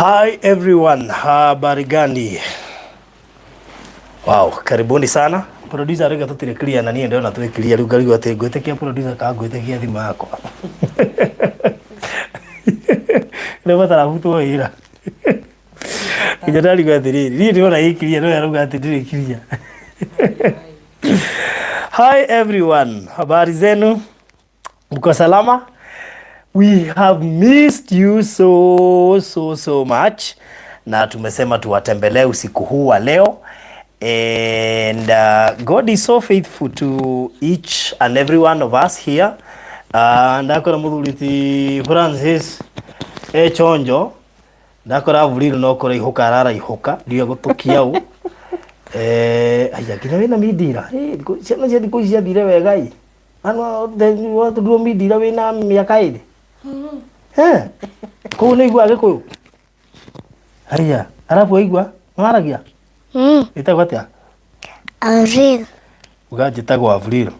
Hi everyone, habari gani? Wow, karibuni sana. Producer rĩga tũtirĩ clear na niĩ ndĩrona twĩ clear rĩu ngarigwo atĩ ngwĩtĩkia producer kana ngwĩtĩkia thimũ yakwa. Rĩu matarabutwo wĩra. Nginya ndarigwo atĩrĩrĩ, niĩ ndĩrona ĩ clear no ye arauga atĩ ndĩrĩ clear. Hi everyone, habari zenu? Mko salama? We have missed you so so so much, na tumesema tuwatembelee usiku huu wa leo and God is so faithful to each and every one of us here. Ndakora muthuri ti Francis e chonjo ndakora Avril no kũraihũka araraihũka ndiũĩ gũtũkia ũ. Aya nginya wĩna mindira. Ciana cia thikũ ici ciathire wega ĩ. Watũrirwo mindira wĩna mĩaka ĩrĩ. Eh, kũu nĩ iguaga gĩkũyũ? Haiya, arabu waigua? Nĩwaragia? Ĩtagwo atĩa? Avril. Uga njĩtagwo Avril.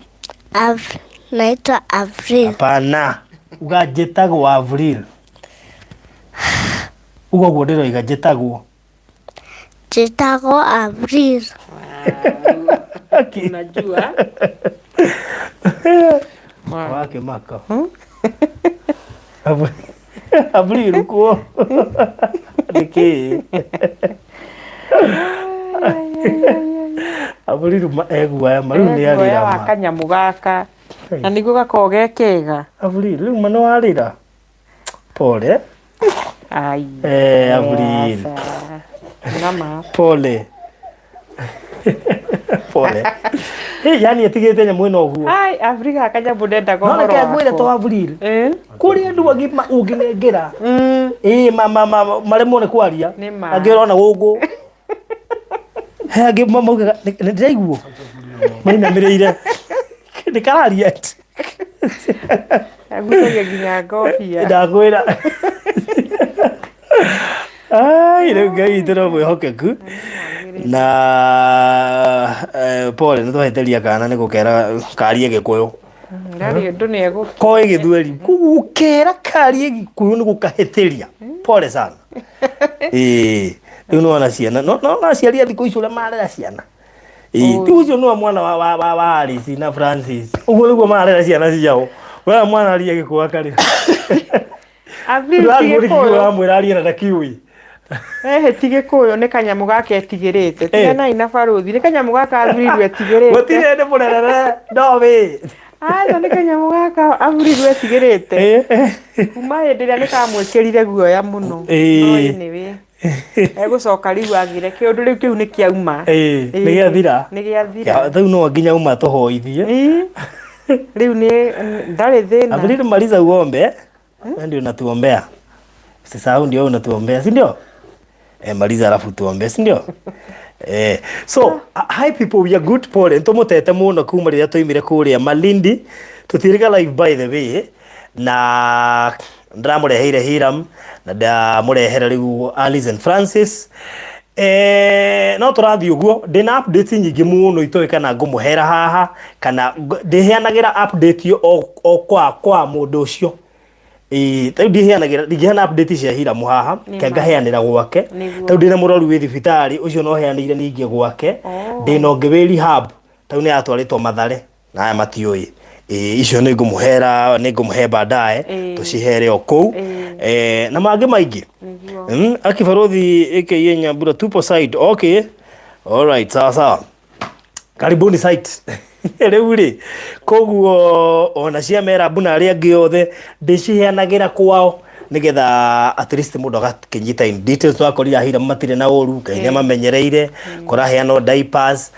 Naitwa Avril. Hapana. Uga njĩtagwo Avril. Uga ũguo ndĩroiga njĩtagwo. Njĩtagwo Avril. Unajua. Wow. Wakĩmaka. Avril kuo. Nĩkĩĩ? Avril eguoya ma rĩu nĩ Guoya arĩra wa ma. kanyamũ gaka na nĩguo gakoragwo ge kega. Avril rĩu ma nĩ warĩra. Pole. Ai. Avril. Aca. Nama. Pole. Pole. Hey, yani atigĩte nyamũ ĩno ũguo. Ai, Avril gaka kanyamũ ndendaga No ũhoro reke ngwĩre to wako. Avril. Eh? Kũrĩ andũ agima ũngĩnengera. Ĩĩ ma ma ma maremwo nĩ kwaria. Nĩ ma. Angĩ ũrona gũkũ. He angĩ maugaga nĩ ndĩraiguo. Mainamĩrĩire. Nĩ kararia. Agutagia nginya ngobia. Ndakwĩra. Ai, rĩu Ngai witũ no mwĩhokeku na pole nĩ twahĩtĩria kana nĩ gũkera karie gĩkũyũ. Ndarĩ ũndũ nĩ egũ. Koĩ gĩthweri gũkera karie gĩkũyũ nĩ gũkahĩtĩria. Pole sana. Ĩĩ rĩu nĩwona ciana no no aciari a thikũ ici ũrĩa marera ciana. Ĩĩ ti ũcio nĩwe mwana wa wa wa wa Alice na Francis. Ũguo nĩguo marera ciana ciao. We mwana arie gĩkũyũ akarĩra. Avril ti Ũramwĩra gĩkũyũ. ũramwĩra arie na ndakiũĩ. Ehe ti gĩkũyũ nĩ kanyamũ gaka etigĩrĩte. Tiganai na barũthi. Nĩ kanyamũ gaka Avril etigĩrĩte. Gũtirĩ hĩndĩ mũrerere no wĩ. Aca nĩ kanyamũ gaka Avril etigĩrĩte. Kuma hĩndĩ ĩrĩa nĩ kamwĩkĩrire guoya mũno. Ĩĩ. No anyway. Egũcoka rĩu agĩre kĩũndũ rĩu kĩu nĩ kĩauma. Ĩĩ, nĩ gĩathira. Nĩ gĩathira. Rĩu no nginya uma tũhoithie. Ĩĩ. Rĩu nĩ ndarĩ thĩna. Avril maliza uombe. Wewe ndio unatuombea. Usisahau ndio unatuombea, si ndio? Maliza alafu tuombe, si ndio? So, hi people, we are good pole. Nĩtũmũtete mũno kuma rĩrĩa twaimire kũrĩa Malindi. Tũtirĩga live by the way. Na ndĩramũreheire Hiram na ndamũrehere rĩu Alice and Francis. No tũrathiĩ ũguo ndĩna updates nyingĩ mũno itoĩ kana ngũmũhera haha kana ndĩheanagĩra update o kwa mũndũ ũcio. Ĩĩ, ta rĩu ndiheanagĩra ndingĩheana update cia Hiramu haha Nĩ ke ma. ngaheanĩra gwake. Nĩguo. Ta rĩu ndĩna mũrwaru wĩ thibitarĩ ũcio no heanĩire ningĩ gwake. Oh. Ndĩna ũngĩ wĩ rehab ta rĩu nĩ atwarĩtwo Mathare na aya matiũĩ. Ĩĩ, icio nĩ ngũmũhera nĩ ngũmũhe baadaye Ĩĩ. tũcihere o kũu. Ĩĩ. Na mangĩ maingĩ. Nĩguo. Akibaruthi aka Nyambura tupo side. Okay. All right, sawa sawa. Karibuni site. Rĩu rĩ, koguo ona cia Merabu na arĩa angĩ othe ndĩciheanagĩra kwao nĩgetha at least mũndũ agakĩnyita in details. Twakorire ahira matirĩ na ũru, Ngai nĩ amamenyereire, kũraheanwo diapers,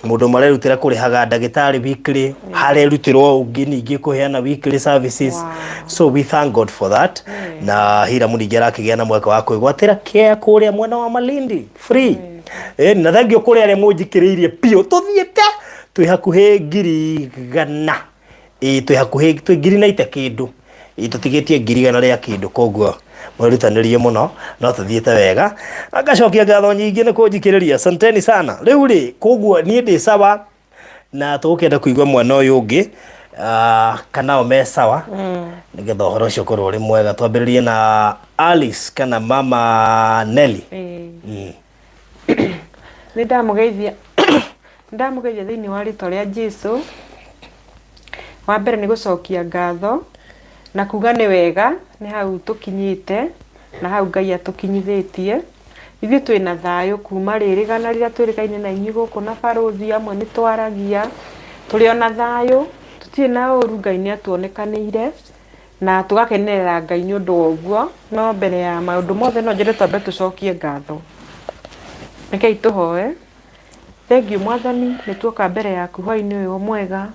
mũndũ ũmwe arerutĩra kũrĩhaga ndagĩtarĩ weekly, harerutĩrwo ũngĩ ningĩ kũheana weekly services. Wow. So we thank God for that. Na Hiramu ningĩ arakĩgĩa na mweke wa kwĩgwatĩra care kũrĩa mwena wa Malindi free. Na thengio kũrĩ arĩa mũnjikĩrĩirie biũ tũthiĩte twĩ hakuhĩ 100,000. Ĩĩ twĩ hakuhĩ twĩ ngiri na ite kĩndũ. Ĩĩ tũtigĩtie 100,000 rĩa kĩndũ koguo mwĩrutanĩrie mũno no tũthiĩte wega. Na ngacokia ngatho nyingĩ nĩ kũnjikĩrĩria. Asanteni sana. Rĩu rĩ koguo niĩ ndĩ sawa na tũgũkĩenda kũigua mwena ũyũ ũngĩ. Kana o me sawa, nĩgetha ũhoro ũcio ũkorwo ũrĩ mwega. Twambĩrĩrie na Alice kana mama Nelly. Ĩĩ. Nĩ ndamũgeithia, nĩ ndamũgeithia thĩinĩ wa rĩtwa rĩa Jesu. Wa mbere nĩ gũcokia ngatho na kuga nĩ wega nĩ hau tũkinyĩte na hau Ngai atũkinyithĩtie. Ithuĩ twĩna thayũ kuma rĩrĩgana rĩrĩa twĩrĩgaine na inyuĩ gũkũ na barũthi amwe nĩ twaragia, tũrĩ ona thayũ, tũtirĩ na ũru, Ngai nĩ atuonekanĩire na tũgakenerera Ngai nĩ ũndũ wa ũguo. No mbere ya maũndũ mothe no nyende twambe tũcokie ngatho. Rekei tũhoe. Thengiũ Mwathani nĩ tuoka mbere yaku hwainĩ ũyũ mwega.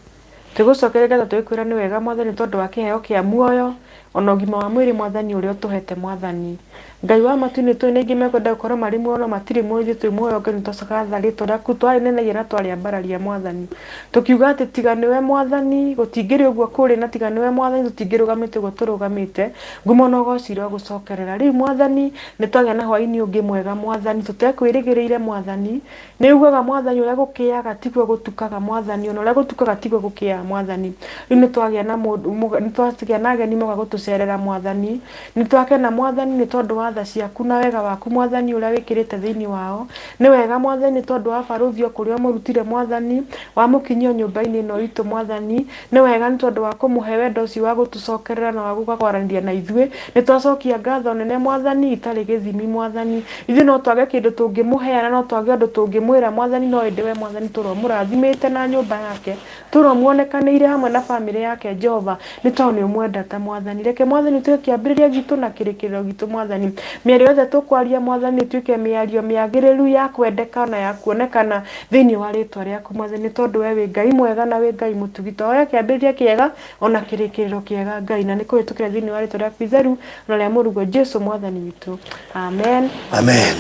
Twĩgũcokeria ngatho tũgĩkwĩra nĩ wega Mwathani tondũ wa kĩheo kĩa muoyo ona ũgima wa mwĩrĩ Mwathani ũrĩa ũtũhete Mwathani. Ngai wa matu-inĩ tũĩ nĩ aingĩ mekwenda gũkorwo marĩ muoyo no matirĩ muoyo ithuĩ twĩ muoyo Ngai nĩ twacoka rĩtwa rĩaku twarĩnenegia na twarĩambararia Mwathani. Tũkiuga atĩ tiga nĩwe Mwathani gũtingĩrĩ ũguo kũrĩ na tiga nĩwe Mwathani tũtingĩrũgamĩte ũguo tũrũgamĩte. Ngumo na ũgoci irogũcokerera. Rĩu Mwathani nĩ twagĩa na hwainĩ ũngĩ mwega Mwathani tũtekwĩrĩgĩrĩire Mwathani. Nĩ ugaga Mwathani ũrĩa gũkĩaga tiguo gũtukaga Mwathani, ona ũrĩa gũtukaga tiguo gũkĩaga Mwathani. Rĩu nĩ twagĩa na mũndũ, nĩ twagĩa na ageni moka gũtũcerera Mwathani. Nĩ twakena Mwathani nĩ tondũ wa tha ciaku na wega waku Mwathani ũrĩa wĩkĩrĩte thĩinĩ wao. Nĩ wega Mwathani nĩ tondũ wa barũthi o kũrĩa ũmũrutire Mwathani, wamũkinyia o nyũmba-inĩ ĩno itũ Mwathani. Nĩ wega nĩ tondũ wa kũmũhe wendo ũcio wa gũtũcokerera na wa gũka kwaranĩria na ithuĩ. Nĩ twacokia ngatho nene Mwathani, itarĩ gĩthimi Mwathani. Ithuĩ no twage kĩndũ tũngĩmũheana, no twage ũndũ tũngĩmwĩra Mwathani, no ĩndĩ we Mwathani tũra ũmũrathimĩte na nyũmba yake, tũra ũmuonekanĩire hamwe na bamĩrĩ yake Jehova, nĩ tondũ nĩ ũmwendete Mwathani. Reke Mwathani ũtuĩke kĩambĩrĩria gitũ na kĩrĩkĩrĩro gitũ Mwathani. Mĩario yothe tũkwaria Mwathani ĩtuĩke mĩario mĩagĩrĩru ya kwendeka na ya kuonekana thĩinĩ wa rĩtwa rĩaku Mwathani, nĩ tondũ we wĩ Ngai mwega na wĩ Ngai mũtugi. Twahoya kĩambĩrĩria kĩega ona kĩrĩkĩrĩro kĩega Ngai, na nĩ kũhĩtũkĩra thĩinĩ wa rĩtwa rĩaku itheru na rĩa mũrũguo Jesu Mwathani witũ. Amen. Amen.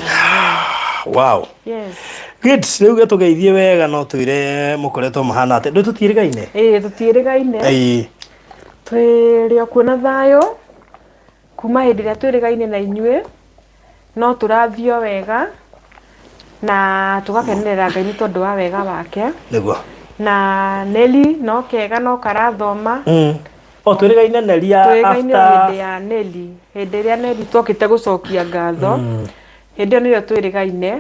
Wow. Yes. Good. Rĩu gĩtũgeithie wega no twĩre mũkoretwo mũhana atĩa. Ndũ tũtiĩrĩgaine? Ĩĩ tũtiĩrĩgaine. Ĩĩ. Twĩrĩ o kuo na thayũ kuma hĩndĩ ĩrĩa twĩrĩgaine na inyuĩ. No tũrathiĩ o wega na tũgakenerera Ngai nĩ tondũ wa wega wake. Nĩguo. Na Nelly no kega no karathoma. O twĩrĩgaine Nelly ya Twĩrĩgaine o after hĩndĩ ya Nelly. Hĩndĩ ĩrĩa Nelly twokĩte gũcokia ngatho. Hĩndĩ ĩyo nĩrĩo twĩrĩgaine.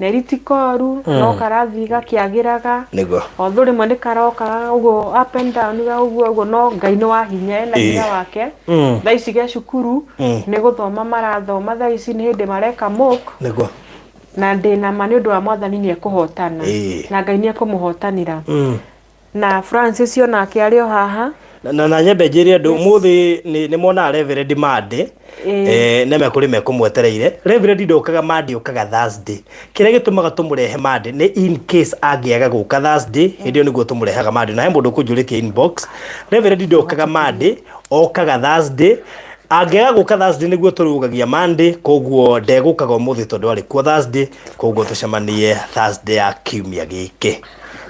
Nelly ti koru no karathiĩ gakĩagĩraga. Nĩguo. Although rĩmwe nĩ karokaga ũguo up and down ũguo ũguo no Ngai nĩ wa hinya ena hinya wake. Thaa ici ge cukuru nĩ gũthoma marathoma thaa ici nĩ hĩndĩ mareka mock. Nĩguo. Na ndĩna ma nĩ ũndũ wa Mwathani nĩ ekũhotana. Na Ngai nĩ ekũmũhotanĩra. Na Francis onake arĩ o haha. Na na nyambe njĩre andũ ũmũthĩ nĩ nĩ monaga Reverend Monday. Eh, nĩ mekũrĩ mekũmwetereire. Reverend ndokaga Monday okaga Thursday. Kĩrĩa gĩtũmaga tũmũrehe Monday nĩ in case angĩaga gũka Thursday, hĩndĩ ĩyo nĩguo tũmũrehaga Monday. Na he mũndũ ũkũnjũrĩtie inbox. Reverend ndokaga Monday, okaga Thursday. Angĩaga gũka Thursday nĩguo tũrũgagia Monday, koguo ndegũkaga ũmũthĩ tondũ arĩ kuo Thursday, koguo tũcemanie Thursday ya kiumia gĩkĩ.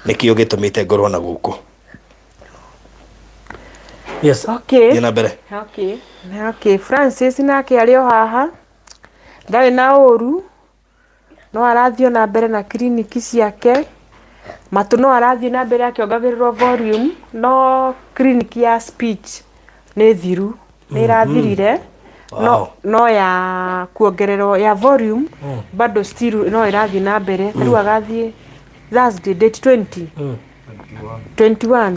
Nĩkĩo gĩtũmĩte ngorwo na gũkũ. Yes. Okay. Thiĩ na mbere. Okay. Okay. Francis nake arĩ o haha ndarĩ na ũru no arathiĩ na mbere na kiriniki ciake matũ no arathiĩ na mbere akĩongagĩrĩrwo volume no kiriniki ya speech nĩ thiru nĩ ĩrathirire no, Wow. no ya kuongererwo ya volume bado still no ĩrathiĩ na mbere ta rĩu agathiĩ Thursday date 20 21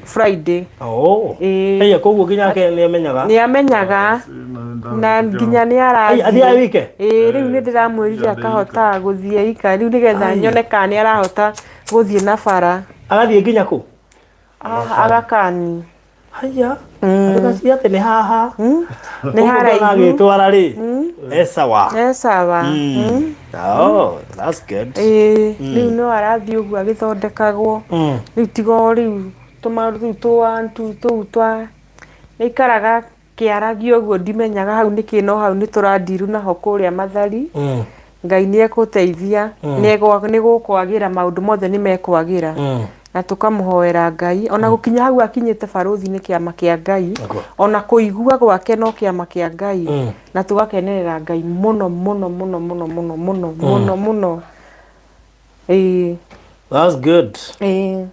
Friday. Oh. Ĩĩ. Ĩya koguo nginya ake nĩ amenyaga. Nĩ amenyaga na nginya nĩ Ai, athiaga wike? Ĩĩ rĩu nĩ ndĩramwĩrire akahota gũthiĩ ika rĩu nĩgetha nyone kana nĩ arahota gũthiĩ na bara. Agathiĩ nginya kũ? Ah, Agakani. Haya. Ndũgacirie atĩ nĩ haha. Nĩ haraihu. Agĩtwara rĩ. E sawa. E sawa. Oh, that's good. Ĩĩ rĩu no arathiĩ ũguo agĩthondekagwo. Rĩu tiga o rĩu tũmaũndũ tũu tũ one two tũu twa nĩaikaraga Kĩaragia ũguo ndimenyaga hau nĩkĩ no hau nĩtũrandiru naho kũrĩa Mathari. Ngai nĩekũteithia, nĩgũkwagĩra maũndũ mothe nĩmekwagĩra. Na tũkamũhoera Ngai. Ona gũkinya hau akinyĩte barũthi nĩ kĩama kĩa Ngai. Ona kũigua gwake no kĩama kĩa Ngai. Na tũgakenerera Ngai mũno mũno mũno mũno mũno mũno mũno mũno. Ĩĩ. That's good. Ĩĩ.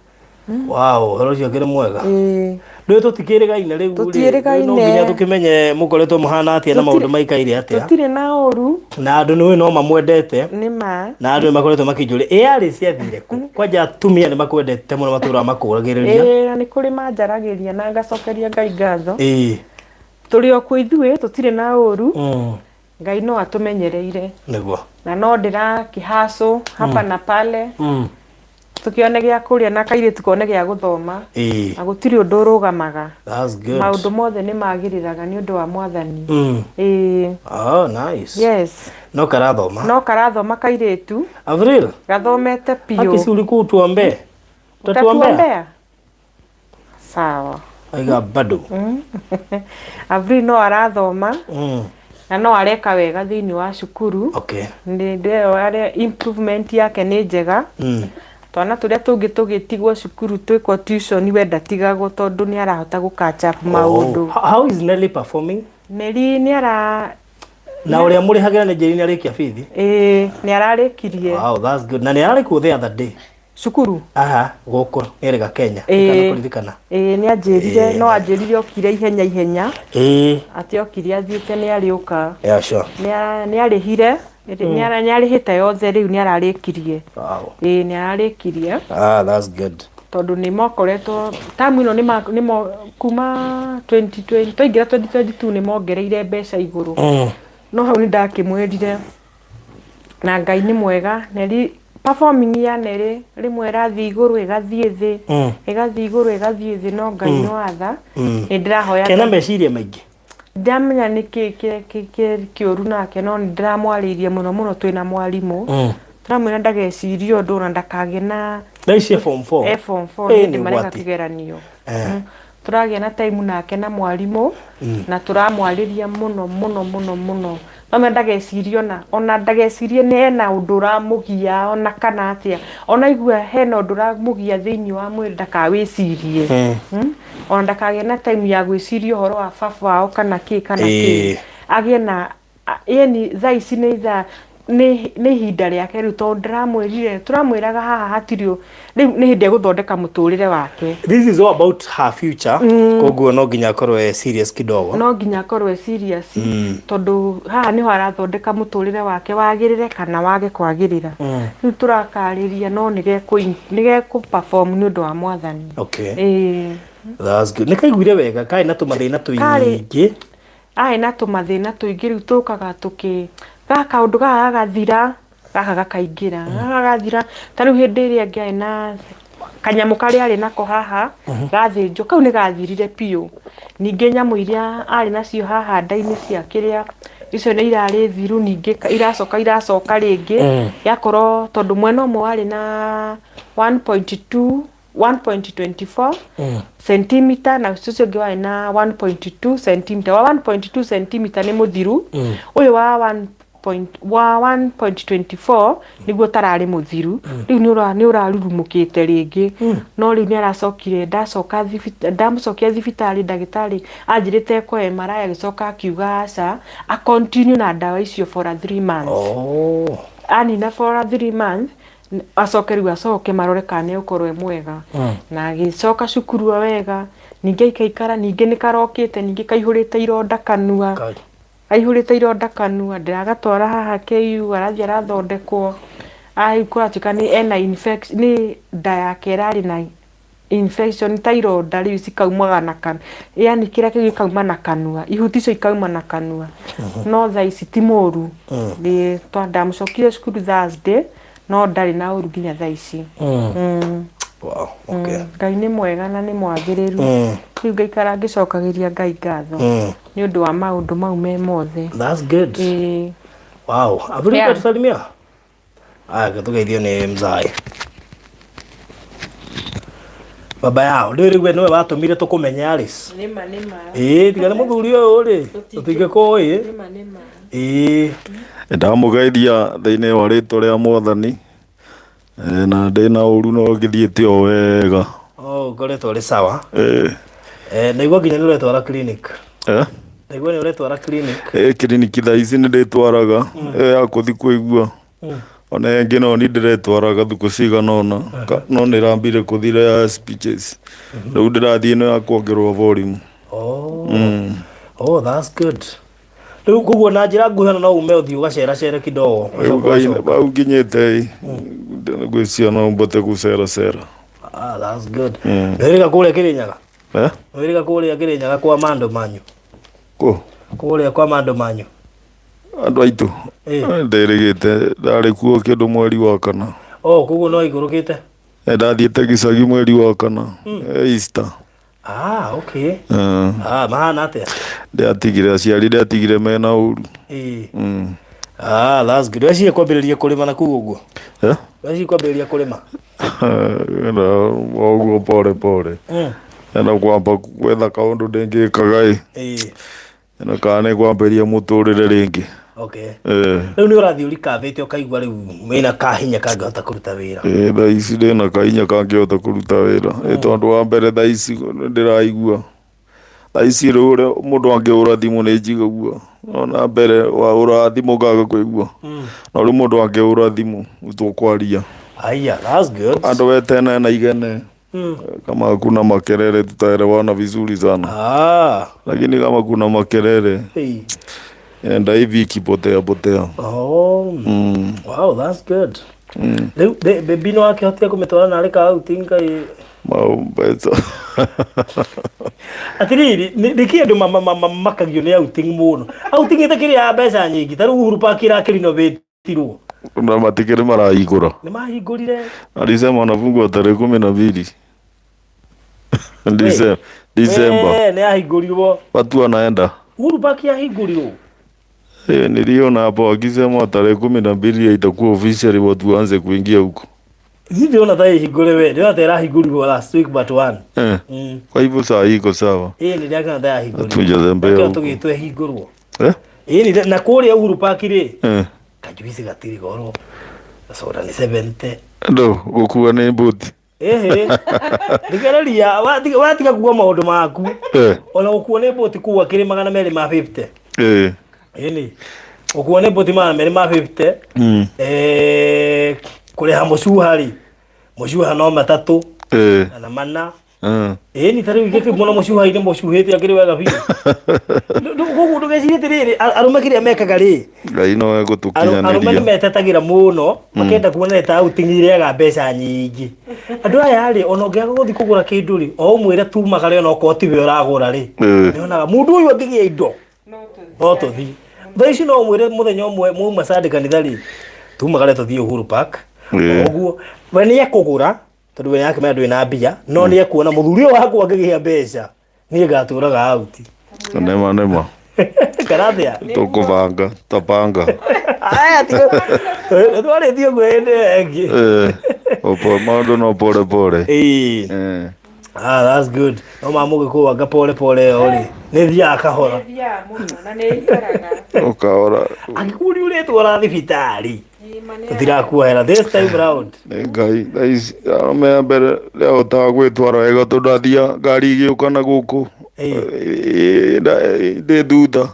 Wow, ũhoro ũcio ũkĩrĩ mwega. Ĩĩ. Rĩu tũtikĩrĩgaine rĩu rĩ. Tũtiĩrĩgaine. No nginya tũkĩmenye mũkoretwo mũhana atĩa na maũndũ maikaire atĩa. Tũtirĩ na ũru. Na andũ nĩ no mamwendete. Nĩ ma. Na andũ nĩ makoretwo makĩnjũria ĩ arĩ ciathire kũ? Kwanja atumia nĩ makwendete mũno matũraga makũragĩrĩria. Ĩĩ, na nĩ kũrĩ manjaragĩria na ngacokeria Ngai ngatho. Ĩĩ. Tũrĩ o kuo ithuĩ tũtirĩ na ũru. Ngai no atũmenyereire. Nĩguo. Na no ndĩrakĩhacũ hapa na pale. Tũkĩone gĩa kũrĩa na kairĩtu kone gĩa gũthoma. Ĩĩ. Na gũtirĩ ũndũ ũrũgamaga. That's good. Maũndũ mothe nĩ magĩrĩraga nĩ ũndũ wa Mwathani. Ĩĩ. Oh, nice. Yes. No karathoma. No karathoma kairĩtu. Avril. Gathomete biũ. Haki si ulikuwa utuombee. Utatuombea? Utatuombea? Sawa. Aiga bado. Avril no arathoma. Na no areka wega thĩinĩ wa cukuru. Okay. Nĩ ndĩrona improvement yake nĩ njega. Twana tũrĩa tũngĩ tũgĩtigwo cukuru twĩkwo tuition we ndatigagwo tondũ nĩ arahota gũ catch up maũndũ. Oh. How is Nelly performing? Nelly nĩ ara Na ũrĩa mũrĩhagĩra nĩ Njeri nĩ arĩkia bithi? Ĩĩ, nĩ ararĩkirie. Wow, that's good. Na nĩ ararĩ kuo the other day. Cukuru? Aha, gũkũ nĩ Kenya. Ĩĩ. Kana kũririkana. Ĩĩ, nĩ anjĩrire, no anjĩrire okire ihenya ihenya. Ĩĩ. Atĩ okire athiĩte nĩ arĩũka. Yeah, sure. Nĩ arĩhire, nĩ arĩhĩte yothe rĩu nĩ ararĩkirie. Wow. Ĩĩ, nĩ ararĩkirie. Ah, that's good. Tondũ nĩ mokoretwo tamu ĩno nĩ mo kuma 2020 twaingĩra 2022 nĩ mongereire mbeca igũrũ. No hau nĩ ndakĩmwĩrire na Ngai nĩ mwega. Nelly performing ya Nelly rĩmwe ĩrathiĩ igũrũ ĩgathiĩ thĩ, ĩgathiĩ igũrũ ĩgathiĩ thĩ, no Ngai nĩ watha. Nĩ ndĩrahoya Kena meciria maingĩ. Ndamenya nĩ kĩ kĩũru nake, no nĩ ndĩramwarĩirie mũno mũno twĩna mwarimũ. Tũramwĩra ndagecirie ũndũ na ndakagĩe na Thaa ici e form 4. E form 4 Ĩĩ, nĩ nĩ mareka ũgwati. kĩgeranio. Tũragĩa na time nake na mwarimũ na tũramwarĩria mũno mũno mũno mũno. No ndagecirie ona ndagecirie nĩ ena ũndũ ũramũgia ona kana atĩa. Ona aigua hena ũndũ ũramũgia thĩinĩ wa mwĩrĩ ndakawĩcirie. Ona ndakagĩe na time ya gwĩciria ũhoro wa baba wao kana kĩ kana kĩ. Agĩe na yani thaa ici nĩ ithaa nĩ ihinda rĩake rĩu tondũ ndĩramwĩrire tũramwĩraga haha hatirĩ rĩu nĩ hĩndĩ egũthondeka mũtũrĩre wake. This is all about her future. Koguo no nginya akorwo e serious kidogo. No nginya akorwo e serious tondũ haha nĩho arathondeka mũtũrĩre wake wagĩrĩre kana wage kwagĩrĩra. Rĩu tũrakarĩria no nĩ gekũ perform nĩ ũndũ wa Mwathani. Okay. Ĩĩ. That's good. Nĩ kaiguire wega karĩ na tũmathĩna tũingĩ. Arĩ na tũmathĩna tũingĩ rĩu tũkaga tũkĩ gaka kaũndũ gaka gagathira gaka gakaingĩra gaka gagathira. Ta rĩu hĩndĩ ĩrĩa ĩngĩ arĩ na kanyamũ karĩa arĩ nako haha gathĩnjwo kau nĩ gathirire biũ. Ningĩ nyamũ iria arĩ nacio haha nda-inĩ cia kĩrĩa icio nĩ irarĩ thiru, ningĩ iracoka iracoka rĩngĩ yakorwo tondũ mwena ũmwe warĩ na 1.2 1.24 centimeter na ũcio ũngĩ warĩ na 1.2 centimeter. Wa 1.2 centimeter nĩ mũthiru, ũyũ wa 1.24 nĩguo tararĩ mũthiru. Rĩu nĩ ũrarurumũkĩte rĩngĩ. No rĩu nĩ aracokire ndacoka ndamũcokia thibitarĩ ndagĩtarĩ anjĩrĩte ekwo MRI agĩcoka akiuga aca a continue na ndawa icio for a 3 months. Anina for a 3 months acoke rĩu acoke marore kana nĩ egũkorwo e mwega. Na agĩcoka cukuru o wega, ningĩ aikaikara ningĩ nĩ karokĩte ningĩ kaihũrĩte ironda kanua. Aihũrĩte ironda kanua ndĩragatwara haha KU arathiĩ arathondekwo. Rĩu kũratuĩka nĩ ena infection nĩ nda yake ĩrarĩ na infection ta ironda rĩu cikaumaga na kanua, yani kĩrĩa kĩu gĩkauma na kanua, ihuti icio ikauma na kanua. No thaa ici ti mũru. Ndamũcokire cukuru Thursday no ndarĩ na ũru nginya thaa ici. Wow, okay. Ngai nĩ mwega na nĩ mwagĩrĩru. Rĩu ngaikara ngĩcokagĩria Ngai ngatho nĩ ũndũ wa maũndũ mau me mothe. That's good. Wow. Avril Yeah. utatusalimia? Aya, tũgeithio nĩ mzai. Baba yao, rĩu rĩu we nĩwe watũmire tũkũmenye Alice. Nĩma nĩma. Ĩĩ, tiga nĩ mũthuri ũyũ rĩ, tũtingĩkũĩ. Nĩma nĩma. Ĩĩ. Ndamũgeithia thĩinĩ wa rĩtwa rĩa Mwathani na ndĩna ũru no ngĩthiĩte o wega. Oh, ũkoretwo ũrĩ sawa. Naigua nginya nĩ ũretwara clinic. Naigua nĩ ũretwara clinic. Kiriniki thaa ici nĩ ndĩtwaraga ya kũthi kũigua. Ona ĩngĩ no ni ndĩretwaraga thukũ cigana ũna no nĩrambire kũthira ya speeches. Rĩu ndĩrathiĩ ĩno ya kuongererwo volume. Oh. Oh, that's good. Rĩu koguo na njĩra nguhĩ ona no ume ũthiĩ ũgaceracere kidogo. Rĩu Ũcoke ũgacoka. hau nginyĩte ĩ, ngwĩciria no mbote gũceracera. Ah, that's good. Nĩwĩrĩga kũrĩa Kĩrĩnyaga? Eh? Nĩwĩrĩga kũrĩa Kĩrĩnyaga kwa Mando Manyu? Kũ? Kũrĩa kwa Mando Manyu? Andũ aitũ? Ĩ. Ndĩrĩgĩte, ndarĩ kuo kĩndũ mweri wa kana. Oh, koguo no ikũrũkĩte? Ndathiĩte gĩcagi mweri wa kana, Easter. Ah, okay. Eh. Ah, mahana atĩa? Ndiatigire aciari, ndiatigire mena ũru. Ĩ. Ah, that's good. Weciria kwambĩrĩria kũrĩma na kũu ũguo? Eh? Weciria kwambĩrĩria kũrĩma? Na ũguo pole pole. Ena kwamba gwetha kaũndũ ndĩngĩkaga ĩ. Ĩ. Na kana nĩ kwambĩrĩria mũtũrĩre rĩngĩ. Okay. Eh. Rĩu nĩ ũrathiĩ ũrikavĩte ũkaigua rĩu wĩna kahinya kangĩhota kũruta wĩra. Ĩ thaa ici ndĩna kahinya kangĩhota kũruta wĩra. Ĩ tondũ wa mbere thaa ici ndĩraigua. Thaa ici rĩu ũrĩa mũndũ angĩhũra thimũ nĩ njiguaga. No na mbere wahũra thimũ ũkaga kũigua. No rĩu mũndũ angĩhũra thimũ tũkwaria. Aya, that's good. Andũ wetene na igene. Kama hakuna makelele tutaelewana vizuri sana. Ah. Lakini kama kuna makelele Hey. enda hivi ikipotea potea. Oh. Wow, that's good. Rĩu baby no akĩhotire kũmĩtwara narĩ ka outing kai Mbeca. Atiriri, nĩkĩ andũ makagio nĩ outing mũno? Outing ĩtakĩrĩ ya mbeca nyingĩ, ta rĩu Uhuru Park ĩrakĩrinovatirwo. Na matikĩrĩ marahingũra. Nĩ mahingũrire. Alisema wanafungwa tarehe 12. December. Eh, nĩ yahingũrirwo. Watu wanaenda. Uhuru Park yahingũrirwo. Niliona hapo akisema tarehe 12 itakuwa officially watu waanze kuingia huko. Niĩ ndĩrona ta ĩhingũre we, ndĩrona ta ĩrahingũrirwo last week but one. Eh. Kwa hivyo saa hii iko sawa. Ĩĩ nĩ ndĩrakĩona ta yahingũrirwo. Hatujatembea Nakĩo huko. tũgĩtwo ĩhingũrwo. Eh? Ĩĩ nĩ na kũrĩa Uhuru Park rĩ, Eh. kajuici gatirĩ goro. Soda nĩ 70. Ndo gũkua nĩ mbũti. Ĩhĩ. Thikĩrĩria, watiga kuga maũndũ maku. Eh. Ona gũkuo nĩ mbũti kũu akĩrĩ 250. Eh. Ĩni. Gũkuo nĩ mbũti 250. Eh, kũrĩha mũcuha rĩ, mũcuha no matatũ Eh. kana mana. Ĩni ta rĩu ingĩkĩ mũno mũcuha-inĩ mũcuhĩte akĩrĩ wega biũ. Koguo ndũgecirie atĩrĩrĩ, arũme kĩrĩa mekaga rĩ, Ngai no arũme nĩ egũtũkinyanĩria. metetagĩra mũno, makenda kuona nĩ ta outing irehaga mbeca nyingĩ. Andũ aya rĩ, ona ũngĩaga gũthiĩ kũgũra kĩndũ rĩ, o ũmwĩre tumagare ona okorwo tiwe ũragũra rĩ, nĩonaga mũndũ ũyũ angĩgĩa indo no tũthiĩ. Thaa ici no ũmwĩre mũthenya ũmwe mwauma Sunday kanitha rĩ, tumagare tũthiĩ Uhuru Park. Ũguo we nĩ ekũgũra tondũ we nĩarakĩmenya ndũrĩ na mbia, no nĩ ekuona mũthuri ũyũ wakwa angĩgĩa mbeca niĩ ngatũraga out. Nema nema. Kana atĩa? Tũkũbanga, tapanga. Aya tiga twarĩtie ũguo hĩndĩ ĩyo ĩngĩ. Eh. Opo maũndũ no pole pole. Ĩĩ. Eh. Ah, that's good. No ma mũgĩkũyũ anga pole pole ĩyo rĩ, nĩ thiaga kahora. Nĩ mũno na nĩ ĩikaraga. Ũkaora. Angĩkorwo nĩ ũretwara thibitarĩ, tũtirakuohera this time round. Nĩ Ngai thaa ici arũme a mbere ndĩahotaga gwĩtwara wega tondũ ndathia ngari igĩũka na gũkũ ndĩ thutha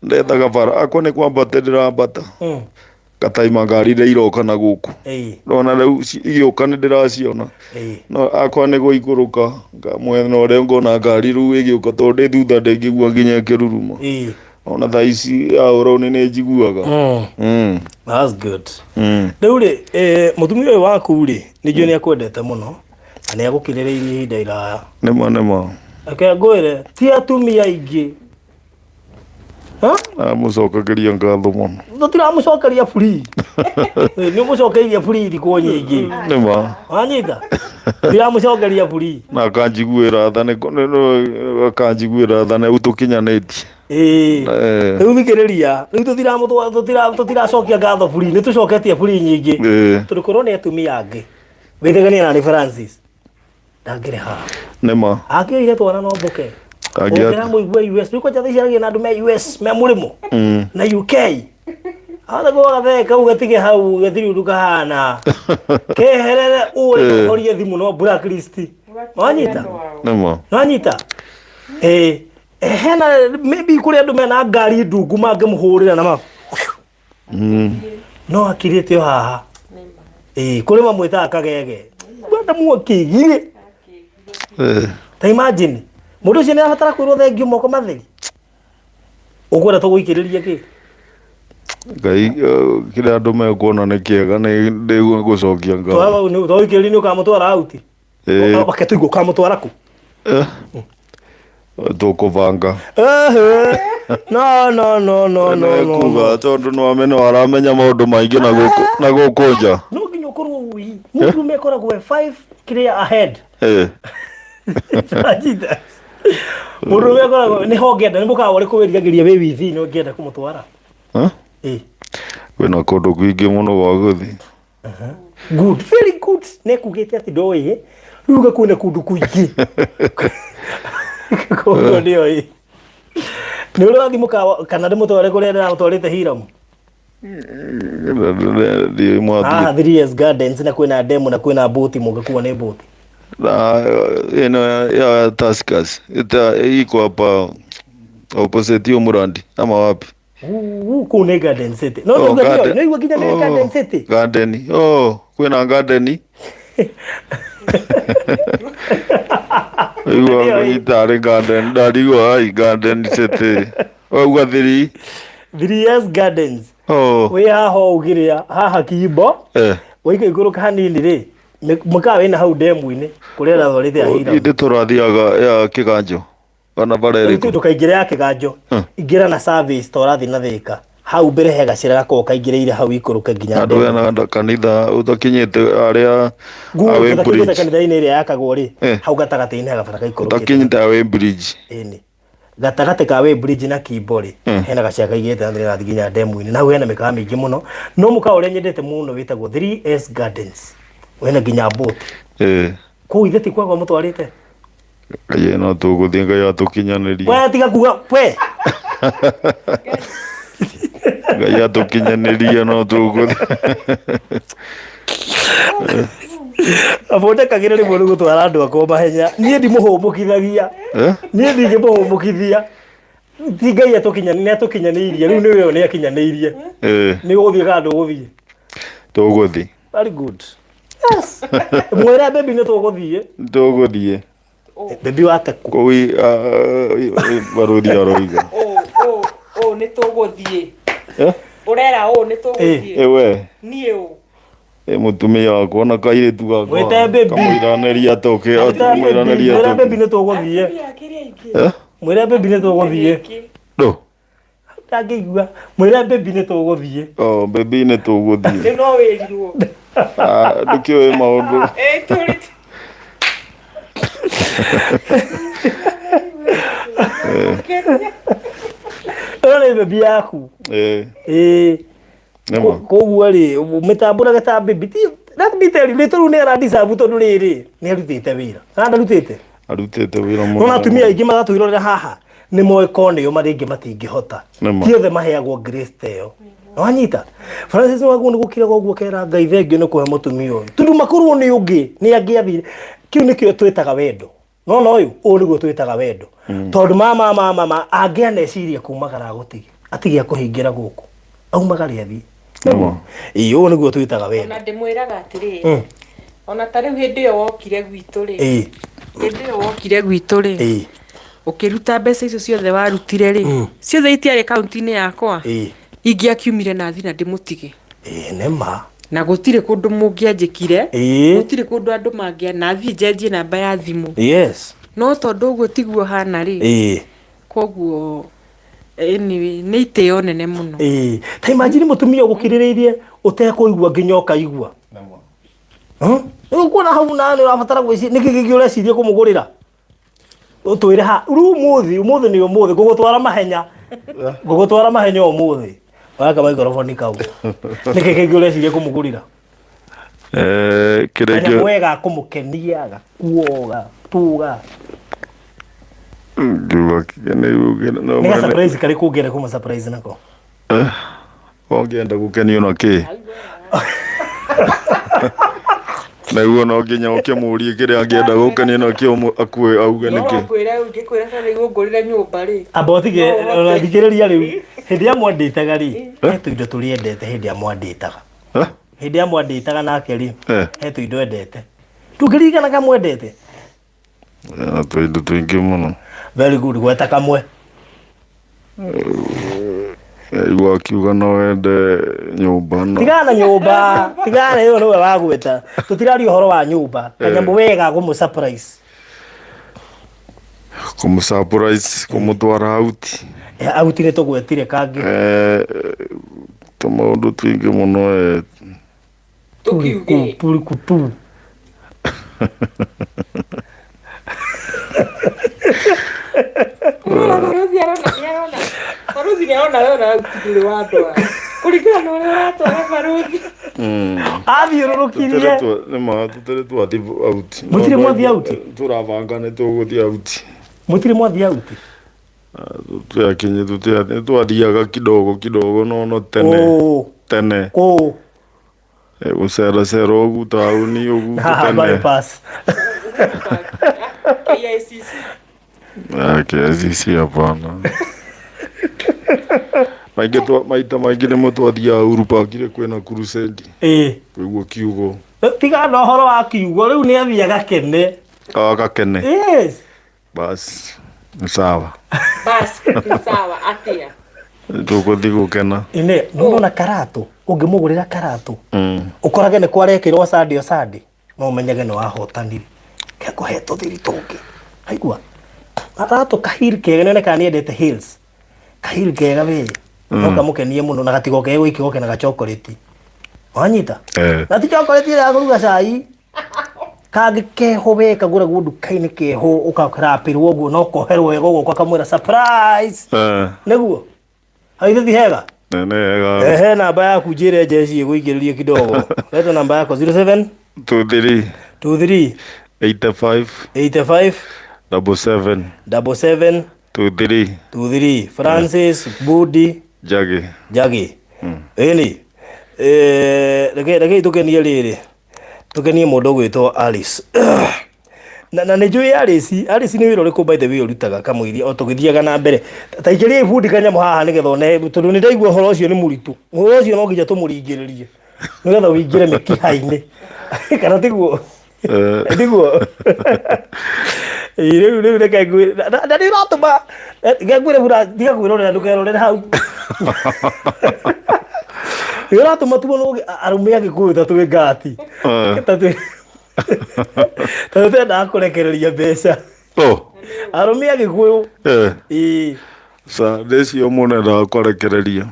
ndethaga bara akwa nĩ kwambata ndĩrambata ngataima ngari iria iroka na gũkũ ndona rĩu igĩũka nĩ ndĩraciona no akwa nĩ gũikũrũka mwena ũrĩa ngona ngari rĩu ĩgĩũka tondũ ndĩ thutha ndĩngĩigua nginya ĩkĩruruma ona thaa ici ahũra nĩ njiguaga. That's good. Rĩu rĩ, mũtumia ũyũ waku rĩ, nĩ njũĩ nĩ akwendete mũno na nĩ agũkirĩrĩirie ihinda iraya. Nĩma nĩma. Reke ngwĩre, ti atumia aingĩ. Amũcokagĩria ngatho mũno. Tũtiramũcokeria free. Nĩ ũmũcokeirie free thikũ nyingĩ. Nĩma. Wanyita? Tũtiramũcokeria free. Na akanjiguĩra tha nĩ akanjiguĩra tha nĩ ũtũkinyanĩtie. Ĩĩ. Rĩu thikĩrĩria, rĩu tũtiracokia ngatho free, nĩ tũcoketie free nyingĩ. Tondũ korwo nĩ atumia angĩ, wĩthegania na nĩ Francis. Ndangĩrĩ haha. Nĩma. Akĩoire twana no mbũke. Ũngĩramũigua US, rĩu kwanja thaa ici aragia na andũ me US, me mũrĩmo na UK. Ahota kuga gathee kau gatige hau gatirĩ ũndũ kahana. Keherere ũre ũhorie thimũ no blacklist. Wanyita? Nĩma. Wanyita? Ĩĩ. Hena maybe kũrĩ andũ mena ngari ndungu mangĩmũhũrĩra na ma. No akirĩte o haha. Ĩĩ, kũrĩ mamwĩtaga kagege. Wenda muakĩgire. Ta imagine mũndũ ũcio nĩ arabatara kwĩrwo thengiũ moko matheri. Ũkwenda tũgũikĩrĩrie kĩ? Ngai kĩrĩa andũ mekuona nĩ kĩega nĩ ndĩgũcokia ngatho. Tũgũikĩrĩrie nĩ ũkamũtwara out. Reke tũigue ũkamũtwara kũ? Tũkũbanga. Ehe. No no no no no no. Kuga tondũ nĩ wamenya aramenya maũndũ maingĩ na gũkũ na gũkũ nja. No nginya ũkorwo wĩ mũndũrũme akoragwo e 5 kĩrĩa ahead. Anyita. Mũndũrũme akoragwo nĩ ho ngĩenda nĩ mũkawa ũrĩkũ wĩriragĩria wĩ withi nĩ ũngĩenda kũmũtwara? Ĩĩ. Kwĩna kũndũ kwingĩ mũno gwa gũthiĩ. Good, very good. Nĩ kugĩte atĩ ndoĩ rĩu uga kwĩna kũndũ kũingĩ. Koguo nĩoĩ. Nĩ ũrĩ wathiĩ mũkawa kana ndĩmũtware kũrĩa ndĩramũtwarĩte Hiram? Ndiũĩ mwathiĩ. Haha 3S Gardens na kwĩna demu na kwĩna boti mũngĩkuo nĩ boti. Na ĩno ya Tuscus ita iko hapa opposite hiyo Murandi ama wapi? Kũu nĩ Garden City. No Oh, nĩguo garden. nĩguo nginya nĩ Oh, Garden City. Garden. Oh, kwĩna garden. Igua ngũnyita garden, ndarigwo ai Garden City. Wauga thiri. 3S Gardens. Oh. Wĩ haha ũgĩrĩa haha Kimbo. Eh. Waika igũrũ hanini rĩ mũkawa wĩna hau ndemu-inĩ kũrĩa ĩratwarĩte ya Hiram. Ithe tũrathiaga ya kĩganjo. Kana bara ĩrĩkũ? Ndũkaingĩre ya kĩganjo. Ingĩra na service ta ũrathiĩ na Thĩka. Hau mbere he gacĩra gakoragwo kaingĩrĩire hau ikũrũke nginya Handũ ndemu. hena kanitha ũtakinyĩte harĩa Nguo Away ũtakinyĩte Bridge. kanitha-inĩ ĩrĩa yakagwo rĩ Eh. hau gatagatĩ-inĩ he gabara gaikũrũkĩte. Ũtakinyĩte Away Bridge. Ĩni. Gatagatĩ ka Way Bridge na Kimbo rĩ hena gacĩra kaigĩte na gathiĩ nginya ndemu-inĩ. Na hau hena mĩkawa mĩingĩ mũno. No mũkawa ũrĩa nyendete mũno wĩtagwo 3S Gardens. Wĩna nginya boat. Eh. Kũu ithe ti kwagwa mũtwarĩte? Ngai no tũgũthiĩ Ngai atũkinyanĩrie. We tiga kuga we. Ngai atũkinyanĩrie no tũgũthiĩ. Abo ndekagĩra rĩmwe nĩ gũtwara andũ akwa mahenya. Niĩ ndimũhũmũkithagia. Eh? Niĩ ndingĩmũhũmũkithia. Ti Ngai atũkinyanĩirie, nĩ atũkinyanĩirie. Rĩu nĩwe ũyũ nĩ akinyanĩirie. Nĩ ũgũthiĩ kana ndũgũthiĩ? Tũgũthiĩ. Very good. Yes. Mwĩre baby nĩ tũgũthiĩ. Tũgũthiĩ. Baby wate kũ? Kũu barũthi aroiga. Ũ nĩ tũgũthiĩ. Ũrera ũ nĩ tũgũthiĩ. Ĩwe. Niĩ ũ. Ĩ mũtumia wakwa na kairĩtu gakwa. Mwĩte baby. Kamũiranĩria tũkĩ. Kamũiranĩria Mwĩre baby tũkĩ. nĩ tũgũthiĩ. Mwĩre baby nĩ tũgũthiĩ. Ndũ. Ndangĩigua. Mwĩre baby nĩ tũgũthiĩ. Oh, baby nĩ tũgũthiĩ. Rĩu no wĩrirwo. Ndũkĩũĩ maũndũ. Ĩ tũrĩ. Ĩno nĩ baby yaku. Ĩĩ. Koguo rĩ mĩtambũrage ta baby. Ti let me tell you rĩtũ rĩu nĩ aradeserve tondũ rĩrĩ nĩ arutĩte wĩra. Kana ndarutĩte? Arutĩte wĩra mũno. Nona atumia aingĩ maratwĩrorera haha nĩ moĩ ko nĩo marĩa aingĩ matingĩhota. Ti othe maheagwo grace ta ĩyo. Wanyita? Francis waguo nĩ gũkiraga ũguo kera Ngai thengio nĩ kũhe mũtumia ũyũ. Tondũ makorwo nĩ ũngĩ nĩ angĩathire. Kĩu nĩkĩo twĩtaga wendo. Nona ũyũ ũyũ nĩguo twĩtaga wendo. Tondũ mama mama mama angĩaneciria kumagara agũtige atige akũhingĩra gũkũ aumagare athiĩ. Ĩĩ ũyũ nĩguo twĩtaga wendo. Ona ndĩmwĩraga atĩrĩrĩ ona ta rĩu hĩndĩ ĩyo wokire gwitũ rĩ hĩndĩ ĩyo wokire gwitũ rĩ ũkĩruta mbeca icio ciothe warutire rĩ ciothe itiarĩ kaunti-inĩ yakwa ingĩakiumire na thiĩ na ndĩmũtige. Ĩĩ nĩ ma. Na gũtirĩ kũndũ mũngĩanjĩkire gũtirĩ kũndũ andũ mangĩa na thiĩ njenjie namba ya thimũ. Yes. No tondũ ũguo tiguo hana rĩ koguo anyway nĩ itĩo nene mũno. Ĩĩ ta imagine mũtumia ũgũkirĩrĩirie ũtekũigua nginya ũkaigua. Rĩu kuona hau na nĩ ũrabatara gwĩciria nĩkĩ kĩngĩ ũreciria kũmũgũrĩra? Ũtwĩre ha rĩu ũmũthĩ ũmũthĩ nĩ ũmũthĩ ngũgũtwara mahenya ngũgũtwara mahenya ũmũthĩ waka maikoroboni kau nĩkĩ kĩngĩ ũreciria kũmũgũrĩra? Kĩrĩa Kanyamũ we ga kũmũkenia gakuo gatuga. Ngiuga Nĩ ga surprise karĩkũ ũngĩenda kũmũ surprise nako? Ũngĩenda gũkenio na kĩ? Naguo no nginya ũkĩmũrie kĩrĩa angĩenda gũkenia no kĩo akue auge No nĩkĩ. ngwĩre ũngĩkwĩra ta rĩu ũngũrĩre nyũmba rĩ. Amba ũtige ona thikĩrĩria rĩu hĩndĩ ĩrĩa mwandĩtaga rĩ he tũindo tũrĩa endete hĩndĩ ĩrĩa mwandĩtaga Eh? hĩndĩ ĩrĩa mwandĩtaga nake rĩ Eh. he tũindo endete ndũngĩririkana kamwendete Na tũindo tũingĩ mũno. Very good, gweta kamwe. Igua akiuga no wende nyũmba no. Tigana na nyũmba, tigana na ĩyo nĩwe wagweta. Tũtiraria ũhoro wa nyũmba. Kanyamũ wega gũmũ surprise. Kũmũ surprise, kũmũtwara out. Eh, out nĩ tũgwetire kangĩ. Eh, tũmaũndũ tũingĩ mũno eh. Tũkiuge. Tũrĩkũ tu. Barũthi arona nĩarona. Barũthi nĩarona we ona ndũrĩ wandwara. Kũringana na ũrĩa ũratwara barũthi. Athiũrũrũkirie. Nĩma tũtirĩ twathiĩ out. Mũtirĩ mwathiĩ out? Tũrabanga nĩ tũgũthiĩ out. Mũtirĩ mwathiĩ out? Tũtiakinyi tũtiathiĩ twathiaga kidogo kidogo no no tene. Kũũ. Tene. Kũũ. Gũceracera ũguo taũni ũguo Haha tene. bypass. KICC. Ah, KICC hapana. Maingĩ twa maita maingĩ nĩmo twathiaga Uhuru Park rĩ kwĩna crusade. Ĩĩ. Kũigua kiugo. Tigana na ũhoro wa kiugo rĩu nĩ athiĩ agakene. Ah, gakene. Yes. Basi nĩ sawa. Bas, nĩ sawa atia. Tũgũthiĩ gũkena. Ine, nĩũrona karatũ, ũngĩmũgũrĩra karatũ, Mm. ũkorage nĩ kwarekĩrwo sande o sande, no ũmenyage nĩ wahotanire. Kekũhe tũthiri tũngĩ. Aigua? Karatũ ka heel kega nĩ onekaga nĩ endete heels. Ka heel kega we. No kamũkenie mũno na gatigoke gwiki goke na gachokoreti. Wanyita? Eh. Na ti chokoreti ĩrĩa ya kũruga cai. Kangĩ keho we kagũragwo nduka-inĩ keho ũkarapĩrwo ũguo na ũkoherwo wega ũguo ũkamwĩra surprise. Eh. Nĩguo? Haithe ti hega? Nĩ nĩ hega. Ehe, namba yaku njĩre njeci ĩgũingĩrĩrie kidogo. Leta namba yako 07 23 23 85 85 77 77 23 23 Francis Budi Njagi. Njagi. Ĩni. Eh, reke reke tũkenie rĩrĩ. Tũkenie mũndũ ũgwĩtwo Alice. Na na nĩ njũĩ Alice, Alice nĩ wĩra ũrĩkũ by the way ũrutaga kamũiria o tũgĩthiaga na mbere. Ta ikĩria ibundi kanyamũ haha nĩgetha one tondũ nĩ ndaigua ũhoro ũcio nĩ mũritũ. Ũhoro ũcio no nginya tũmũringĩrĩrie nĩgetha ũingĩre mĩkiha-inĩ. Kana tiguo? Eh. Tiguo? Ĩĩ, rĩu rĩu reke ngwĩre na na nĩ ũratũma reke ngwĩre bura tiga kwĩrorera ndũkerorere hau. Nĩ ũratũma tuone arũme a Gĩkũyũ ta twĩ ngati. Eh. Ta twĩ ta tũtendaga kũrekereria mbeca. Oh. Arũme a Gĩkũyũ. Eh. Ĩĩ. Sa ndĩcio mũnendaga kũrekereria.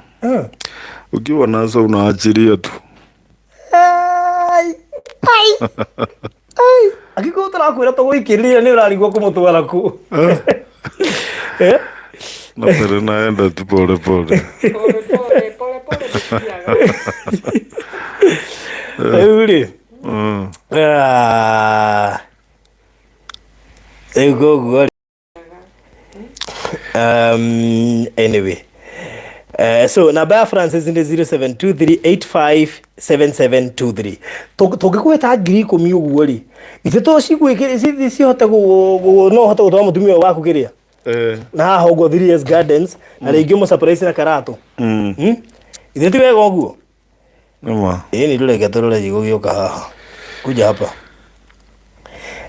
Ukiwa nazo unaachilia tu. Ai. Ai. Ai. Angĩkorwo tũrakwĩra tũgũikĩrĩria nĩ ũrarigwo kũmũtwara kũ. Eh? Na mbere naenda tu pole pole. Pole pole pole pole tũthiaga. Rĩu rĩ. Mm. Ah. Rĩu koguo rĩ. Anyway. So namba ya Francis nĩ 0723857723. Tũngĩkũhe ta 10,000 ũguo rĩ, ithe to cigwĩkĩre cihote no ũhote gũtwara mũtumia ũyũ waku kĩrĩa Eh. na haha ũguo 3S Gardens na rĩngĩ ũmũ surprise na karatũ. Mm. Hmm? Ithe ti wega ũguo? Nĩma. Ĩĩ nĩ ndũreke tũrore gĩgũgĩũka haha. Kuja hapa.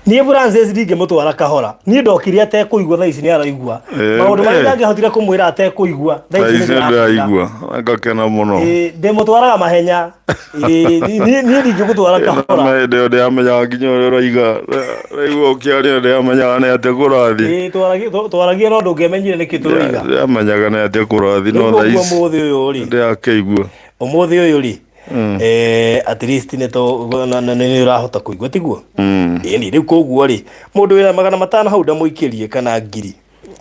Niĩ Francis ndingĩmũtwara kahora. Niĩ ndokire atekũigua thaa ici nĩ araigua. Eh, Maũndũ marĩa eh. ndangĩahotire kũmwĩra atekũigua thaa Thaa ici ici nĩ ndĩramwĩra. ndĩraigua. Ngakena mũno. Ĩĩ, ndĩmũtwaraga mahenya. Ĩĩ, niĩ niĩ ndingĩgũtwara kahora. Na hĩndĩ ĩyo ndĩamenyaga nginya ũrĩa ũraiga. Raigua ũkĩaria ndĩamenyaga nĩ atĩa kũrathiĩ. Ĩĩ, twaragia no ndũngĩamenyire nĩkĩ tũroiga. Ndĩamenyaga nĩ atĩa kũrathiĩ no Rĩu thaa ũguo ici ũmũthĩ ũyũ rĩ, ndĩrakĩigua. ũmũthĩ ũyũ rĩ, eh, at least nĩ nĩ ũrahota kũigua tiguo? Mm. Ĩni rĩu koguo rĩ, mũndũ wĩna 500 hau ndamũikĩrie kana ngiri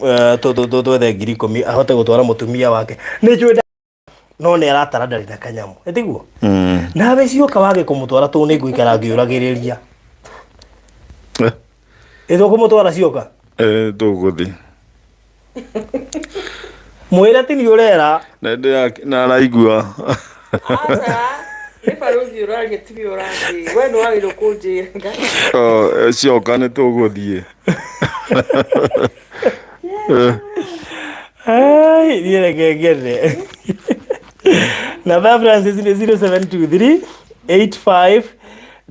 eh, twethe 10,000 ahote gũtwara mũtumia wake. Nĩ njũĩ no nĩ aratara ndarĩ na kanyamũ, ĩ tiguo? Mm. Nawe cioka wage kũmũtwara tondũ nĩ ngũikara ngĩũragĩrĩria. Eh, Ĩ tũkũmũtwara cioka? eh, tũgũthiĩ. Mwĩre ti niĩ ũrera. Na ndĩra- na araigua. Aca, nĩ barũthi ũraria tiwe ũranjĩra. We nĩ wagĩrĩirwo kũnjĩra. Ngai. Oh, cioka nĩ tũgũthiĩ. Ai, niĩ reke ngene. Namba ya Francis nĩ 0723 85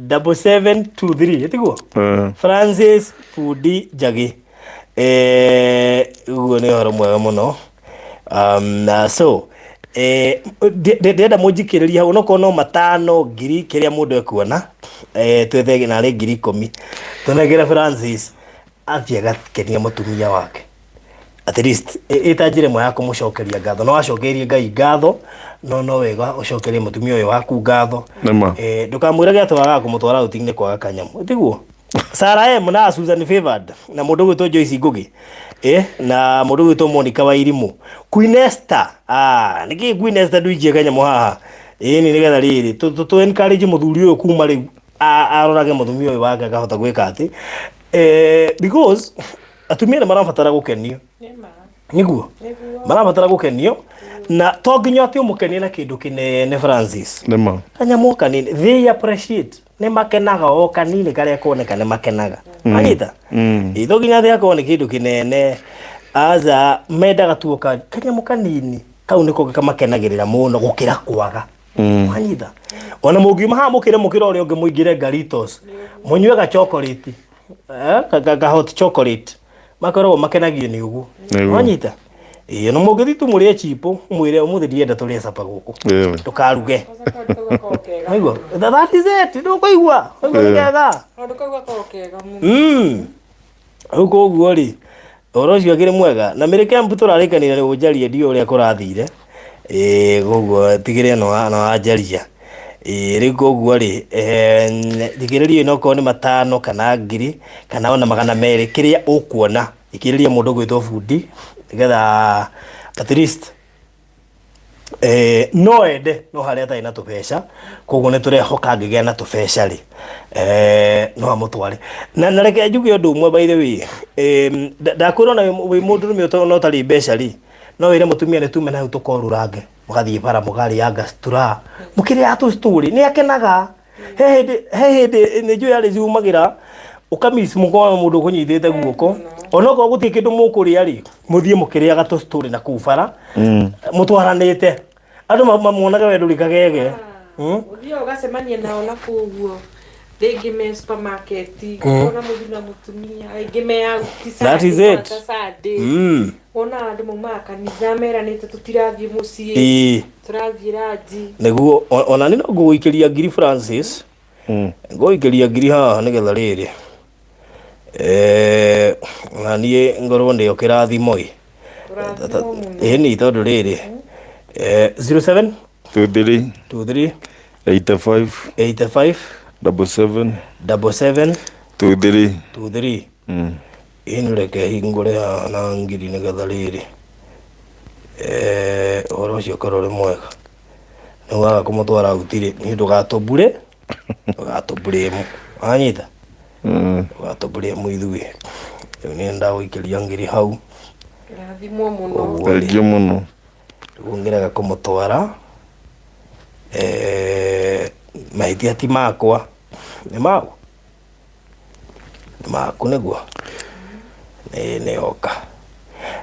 7723 ĩtiguo? Eh. Francis Fundi Njagi. Eh, ũguo nĩ ũhoro mwega mũno. Na so eh, ndĩrenda mũnjikĩrĩrie hau onokorwo no matano ngiri kĩrĩa mũndũ ekuona eh, twethe narĩ 10,000 tũnengere Francis athiĩ agakenia mũtumia wake at least ĩta njĩra ĩmwe ya kũmũcokeria ngatho no acokeirie Ngai ngatho no no wega ũcokerie mũtumia ũyũ waku ngatho. Nĩma. Eh, ndũkamwĩrage atĩ wagaga kũmũtwara outing nĩ kwaga kanyamũ tiguo Sarah M na Susan Favored na mũndũ ũgwĩtwo Joyce Ngugi eh, na mũndũ ũgwĩtwo Monica Wairimu Queen Esther ah nĩkĩ Queen Esther ndũikie kanyamũ haha ĩĩ nĩ nĩgetha rĩrĩ tũ encourage mũthuri ũyũ kuma rĩu arorage mũtumia ũyũ wake akahota gwĩka atĩ eh, because atumia nĩ marabatara gũkenio nĩguo marabatara gũkenio na to nginya atĩ ũmũkenie na kĩndũ kĩnene Francis Nĩma. kanyamũ kanini they appreciate nĩ makenaga o kanini karĩa koneka nĩ makenaga anyita mm. To nginya atĩ akorwo nĩ kĩndũ kĩnene aca mendaga tu o kanyamũ kanini kau nĩko kamakenagĩrĩra mũno gũkĩra kwaga wanyita ona mũngiuma haha mũkĩre mũkĩra ũrĩa ũngĩ mũingĩre Garitos mũnyue ga chocolate eh, ka hot chocolate makoragwo makenagio nĩ ũguo Nĩguo. wanyita ĩĩ na mũngĩthiĩ tu mũrĩe chipo mwĩre ũmũthĩ ndienda tũrĩe sapa gũkũ Ĩĩ. ndũkaruge Kwanza kaũndũ kau gakoragwo kega. waigua that is it ndũkũigua waigua nĩ kega Kaũndũ kau gakoragwo kega mũno. Rĩu koguo rĩ ũhoro ũcio akĩrĩ mwega na mĩrĩ kembu tũrarĩkanire nĩ ũnjarie ndiũ ũrĩa kũrathire ĩĩ koguo tigĩrĩra nĩ wanjaria ĩĩ rĩu koguo rĩ thikĩrĩria ĩno okorwo nĩ matano kana ngiri kana ona 200 kĩrĩa ũkuona ikĩrĩria mũndũ ũgwĩtwo bundi nĩgetha at least eh, no ende no harĩa atarĩ na tũbeca koguo nĩ tũrehoka angĩgĩa na tũbeca rĩ eh, no amũtware na reke njuge ũndũ ũmwe by the way eh, ndakwĩra ona wĩ mũndũrũme ona ũtarĩ mbeca rĩ no wĩre mũtumia nĩ tume na hau tũkorurange mũgathiĩ bara mũkarĩanga stura mũkĩrĩaga tũ story nĩ akenaga he hĩndĩ nĩ njũĩ arĩ ciumagĩra ũkamiss mũkorwo mũndũ ũkũnyitĩte guoko onokorwo gũtirĩ kĩndũ mũkũrĩa rĩ mũthiĩ mũkĩrĩaga tũ story na kũu bara mũtwaranĩte andũ mamuonaga we ndũrĩ kagege. Ũthiaga ũgacemania nao na kũu ũguo rĩngĩ me supermarket ũkona mũthuri na mũtumia rĩngĩ me out That is Sunday, it. gwata Sunday. Wonaga andũ maumaga kanitha meranĩte tũtirathiĩ mũciĩ tũrathiĩ ranji Nĩguo ona niĩ no ngũgũikĩria ngiri Francis ngũgũikĩria ngiri haha nĩgetha rĩrĩ eh, na niĩ ngorwo ndĩ o kĩrathimo ĩ tũrathimwo mũno ĩni tondũ rĩrĩ eh, 07 23 23 85 85 77 77 23 23 ĩni reke hingũre haha na ngiri nĩgetha rĩrĩ eh, ũhoro ũcio ũkorwo ũrĩ mwega nĩ waga kũmũtwara utirĩ nĩ ndũgatũmbure ndũgatũmburĩmu wanyita ndũgatũmburĩmu ithuĩ rĩu nĩ ndagũikĩria ngiri hau tũrathimwo mũno ũguo rĩ Thengiũ mũno. rĩu ngĩrega kũmũtwara eh, mahĩtia ti makwa nĩ mau nĩ maku nĩguo nĩ nĩoka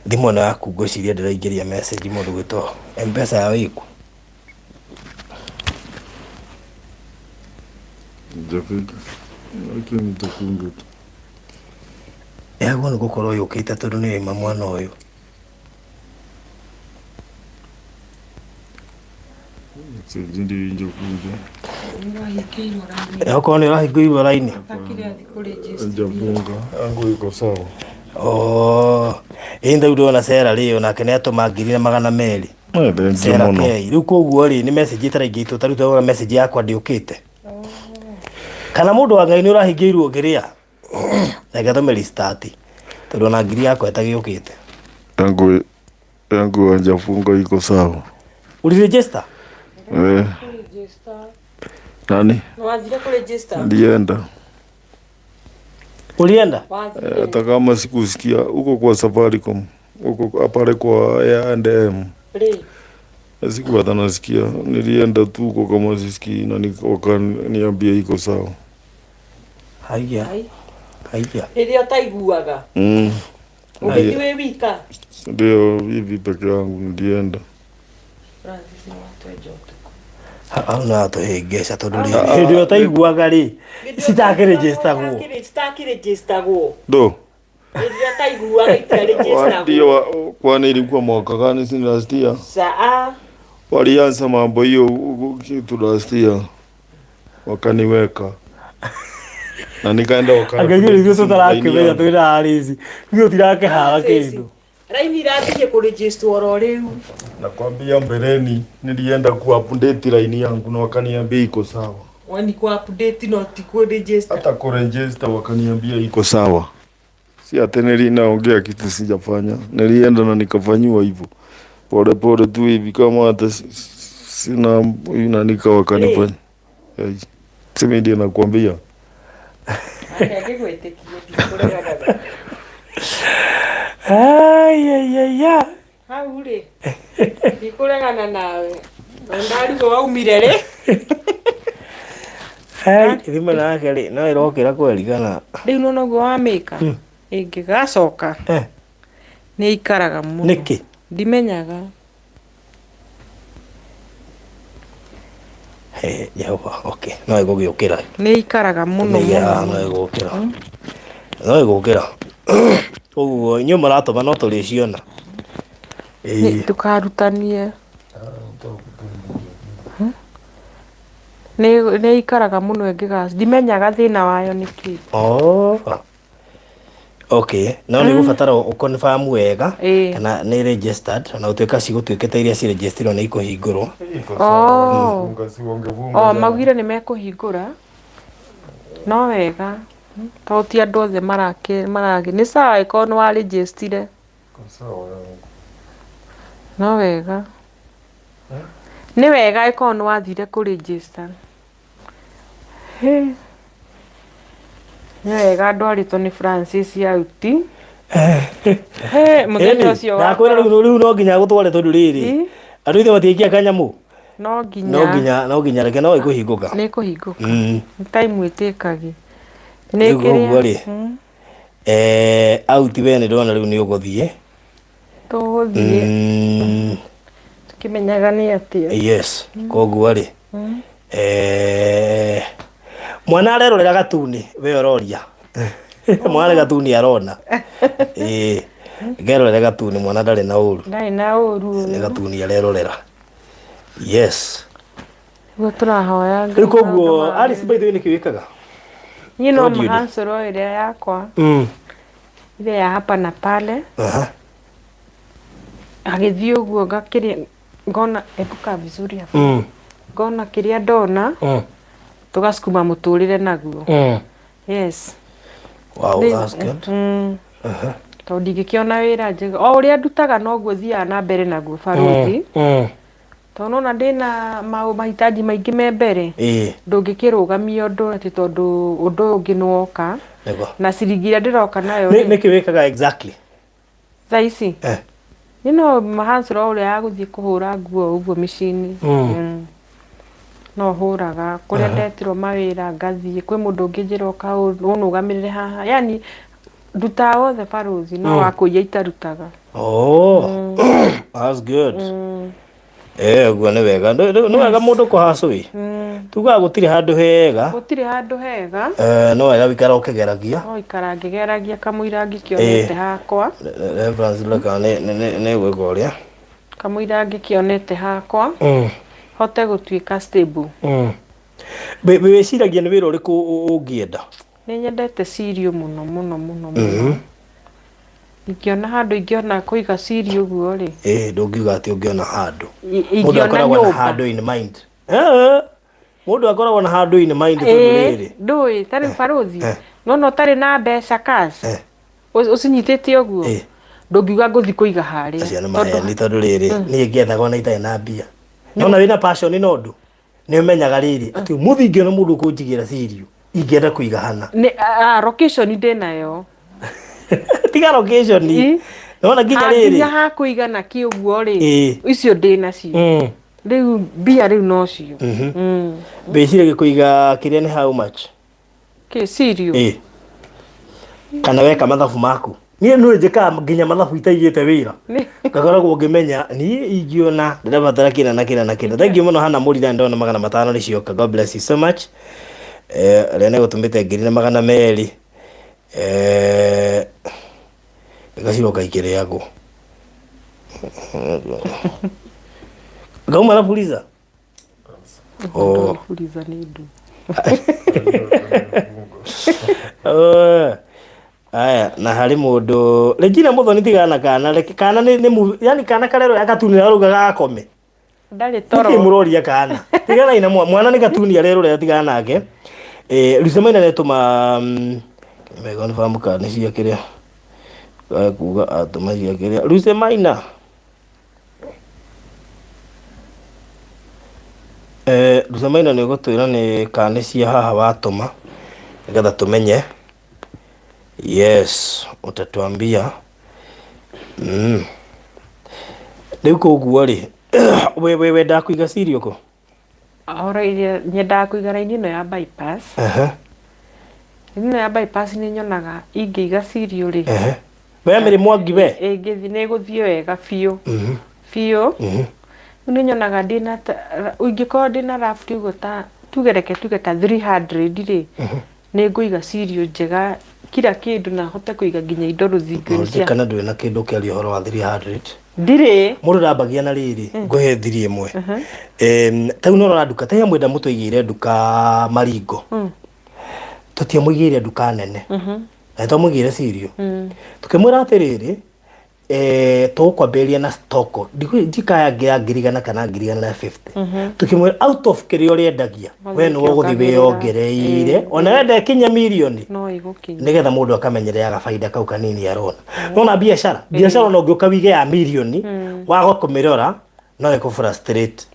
thimũ ĩno yaku ngwĩciria ndĩraingĩria message mũndũ gwĩtwo mpesa yao ĩkũ Jafika. Lakini nitakunja tu. Yagwo nĩ gũkorwo yũkĩte tondũ nĩ ĩma mwana ũyũ Message ndio inje kuja. Nĩwahingĩirwo raini okorwo nĩ ũrahingũirwo raini akĩrĩ athiĩ kũrĩnjĩsta Hajafunga. Yangu iko sawa. Oh, ĩ rĩu ndĩrona Sera rĩ onake nĩ atũma 1,200 Eh, thengiũ Sera mũno. K rĩu koguo rĩ nĩ message ĩtaraingĩtwo ta rĩu tũrona message yakwa ndĩũkĩte kana mũndũ wa Ngai nĩ ũrahingĩirwo ngĩrĩa reke tũme restart tondũ ona ngiri yakwa ĩtagĩũkĩte Yangu hajafunga iko sawa. Uliregister? Eh, nani? Nĩwathire kũrĩnjĩsta Ndienda. Ulienda? wathire Hata kama sikusikia huko kwa Safaricom, huko pale kwa A&M. rĩ Na sikuwa hata nasikia, nilienda tu huko kama sisikii na wakaniambia iko sawa. Haya. Ai. Haya. Rĩrĩa ũtaiguaga ũgĩthiĩ wĩ wika. Ndio hivi peke yangu nilienda. Francis nĩ watwenja ũtukũ. Hau no atũhĩngĩca tondũ rĩrĩ hĩndĩ ĩrĩa ũtaiguaga rĩ citakĩrĩnjĩstagwo. Citakĩrĩnjĩstagwo. Ndo Rĩrĩa ũtaiguaga itiarĩnjĩstagwo. ndio kwani ilikuwa mwaka gani? Si last year Saa walianza mambo hiyo huku kitu last year, wakaniweka na nikaenda Angĩthiĩ ithuĩ tũtarakĩmenya twĩna harĩci ithuĩ tũtirakĩhara kĩndũ. Raini irathiĩ kũrĩnjĩstwo oro rĩu. Nakwambia mbeleni nilienda kuupdate line yangu na wakaniambia iko sawa. Wani ku update no ti kũrĩnjĩsta. Hata kuregister wakaniambia iko sawa. Si ati nilinaongea kitu sijafanya. Nilienda na nikafanyiwa hivyo. Pole pole tu hivi kama hata sina inanika wakanifanya. Hey. Simi ndio nakwambia. Angĩgwĩtĩkia ndikũregana nawe. Ayayaya. Hau rĩ ndikũregana nawe na ndarigwo waumire rĩ. Ai, thimũ nake rĩ no ĩrokĩra kweri kana Rĩu nona ũguo wamĩka ĩngĩgacoka nĩ ikaraga mũno. Nĩkĩ? Ndimenyaga. He, Jehova, okay. No ĩgũgĩũkĩra. Nĩ ikaraga mũno Tũmĩige haha mũno. no ĩgũkĩra. No ĩgũkĩra. Ũguo inyuĩ mũratũma no tũrĩciona. Ĩĩ. Ndũkarutanie. Nĩ ikaraga mũno ĩngĩgaca ndimenyaga thĩna wayo nĩ kĩ. Oh. Okay, no nĩ gũbatara ũ confirm wega Ĩĩ. kana nĩ registered ona gũtuĩka cigũtuĩkĩte iria ciregistirwo nĩ ikũhingũrwo. Oh. O maugire nĩ mekũhingũra no wega tondũ ti andũ othe marake marage nĩ sawa ĩkorwo nĩ warĩnjĩstire no wega nĩ wega ĩkorwo nĩ wathire kũrĩnjĩsta. Nĩ wega ndwarĩtwo nĩ Francis Auti. Hĩ, mũthenya ũcio Ndakwĩra wakwa rĩu rĩu no nginya gũtware tondũ rĩrĩ Ĩ? andũ ithe matiaikia kanyamũ. No nginya No nginya reke no ĩkũhingũka. Nĩ ĩkũhingũka. Nĩ time ĩtĩkagi nĩ Rĩu ũguo rĩ kĩrĩa auti we nĩ ndona rĩu nĩ ũgũthiĩ. Tũgũthiĩ tũkĩmenyaga nĩ atĩa. Yes, koguo rĩ mwana arerorera gatuni we ũroria mwana nĩ gatuni arona. Ĩĩ, ngerorere gatuni mwana ndarĩ na ũru. Ndarĩ na ũru. Nĩ gatuni arerorera. Yes. Nĩguo tũrahoya Ngai Rĩu koguo maũndũ Alice, by the way, nĩkĩ wĩkaga? Niĩ no What do you do? mũhancũro ĩrĩa yakwa ile ya hapa na pale. Agĩthiĩ ũguo ngakĩrĩa ngona epuka vizuri hapo ngona kĩrĩa ndona tũgasukuma mũtũrĩre naguo. Yes. Wow, Rĩu- that's good. Tondũ ndingĩkĩona wĩra njega o ũrĩa ndutaga noguo thiaga na mbere naguo barũthi tondũ nona ndĩna mahitaji maingĩ me mbere. Ndũngĩkĩrũgamia ũndũ atĩ tondũ ũndũ ũyũ ũngĩ nĩ woka na ciringi iria ndĩroka nayo Nĩ rĩ, nĩkĩ wĩkaga exactly? Thaa ici nĩ no mahancũro ũrĩa ya gũthiĩ kũhũra nguo ũguo mĩciĩ-inĩ. No hũraga kũrĩa ndetirwo mawĩra ngathiĩ kwĩ mũndũ ũngĩ njĩra ũka ũnũgamĩrĩre haha yani ndutaga wothe barũthi no wa kũiya itarutaga. Oh, that's good. Ũguo nĩ wega. Nĩ wega mũndũ kũhacũ ĩ. Tugaga gũtirĩ handũ hega. Gũtirĩ handũ hega. No wega wĩikara ũkĩgeragia. No ikara ngĩgeragia kamũira ngĩkĩonete hakwa. Reference reka nĩ gwĩka ũrĩa. Kamũira ngĩkĩonete hakwa hote gũtuĩka stable. Wĩciragia nĩ wĩra ũrĩkũ ũngĩenda? Nĩ nyendete cirio mũno mũno mũno mũno. Ingĩona handũ ingĩona kũiga cirio ũguo rĩ. Ĩ, ndũngiuga atĩ ũngĩona handũ. Mũndũ Ingĩona akoragwo na nyũmba. handũ in mind. Mũndũ akoragwo na handũ in mind tondũ Ĩĩ, rĩrĩ. Ndũĩ ta rĩu barũthi nona ũtarĩ na mbeca cash ũcinyitĩte ũguo ndũngiuga ngũthiĩ kũiga harĩa. Acio nĩ Tondũ- maheni tondũ rĩrĩ niĩ ngĩethaga ona itarĩ na mbia. Nona wĩna passion na ũndũ nĩ ũmenyaga rĩrĩ atĩ ũmũthĩ ingĩona mũndũ ũkũnjigĩra cirio ingĩenda kũiga hana. Nĩ location ndĩ nayo. Tiga location. Ĩ. Nĩwona nginya rĩrĩ Nginya hakũigana kĩ ũguo rĩ, Ĩĩ. icio ndĩ nacio. Rĩu mbia rĩu nocio. Mbĩciria gĩkũiga kĩrĩa nĩ how much? Kĩ cereal? Ĩĩ. Kana weka mathabu maku. Niĩ nĩ njĩkaga nginya mathabu itaigĩte wĩra. Ngakoragwo ngĩmenya niĩ ingĩona ndĩrabatara kĩna na kĩna na kĩna. Thengiũ mũno Hannah Mũrira ndona 500 nĩ cioka. God bless you so much. Eh, ũrĩa nĩgũtũmĩte 1200. Eh, igaciroka ikĩrĩagwo. Ngauma na fuliza. Oh. Fuliza nĩ ndũ. Eh, Aya, na harĩ mũndũ Regina Muthoni tigana na kana reke kana nĩ nĩ yani kana karerwo gatuni arauga gakome. Ndarĩ toro. Nĩkĩ mũroria kana? Tiganai na mwana nĩ gatuni arerũrĩa tigana nake. Eh, Lucy Maina nĩtũma nĩmegonfamu kana nĩ cia kĩrĩa kuga atũma cia kĩrĩa Lucy Maina. Eh, Lucy Maina nĩ ũgũtwĩra nĩ kana nĩ cia haha watũma nĩgetha tũmenye. Yes, utatuambia. Rĩu koguo rĩ, we we wendaga kũiga cereal kũ? Oro iria nyendaga kũiga raini ĩno ya bypass. Raini ĩno ya bypass nĩ nyonaga ingĩiga cereal rĩ. We Mary Mwangi we. Ĩngĩthiĩ nĩ ĩgũthiĩ wega biũ. Biũ. Rĩu nĩ nyonaga ndĩna ingĩkorwo ndĩna raft ũguo ta tuge reke tuge ta 300 rĩ, nĩ ngũiga cereal njega kila kĩndũ na hote kũiga nginya indo rũthingo-inĩ cia Kana ndũrĩ na kĩndũ ũkĩaria ũhoro wa 300. Ndirĩ. Mũndũ ndambagia na rĩrĩ, ngũhe thiri ĩmwe. Ta rĩu nĩũrona nduka, ta ĩmwe ndamũtũigĩire nduka Maringo. Tũtiamũigĩire nduka nene. Na nĩtwamũigĩire cereal. Tũkĩmwĩra atĩrĩrĩ, tũgũkwambĩrĩria na stock ndikaya ya 100,000 kana 150,000. Tũkĩmwĩra out of kĩrĩa ũrĩendagia, we nĩwe ũgũthiĩ wĩyongereire, ona wenda ĩkinye mirioni, no ĩgũkinya, nĩgetha mũndũ akamenyerera gabaida kau kanini arona. Nona biacara, biacara ona ũngĩũka wige ya mirioni, waga kũmĩrora no ĩkũ frustrate.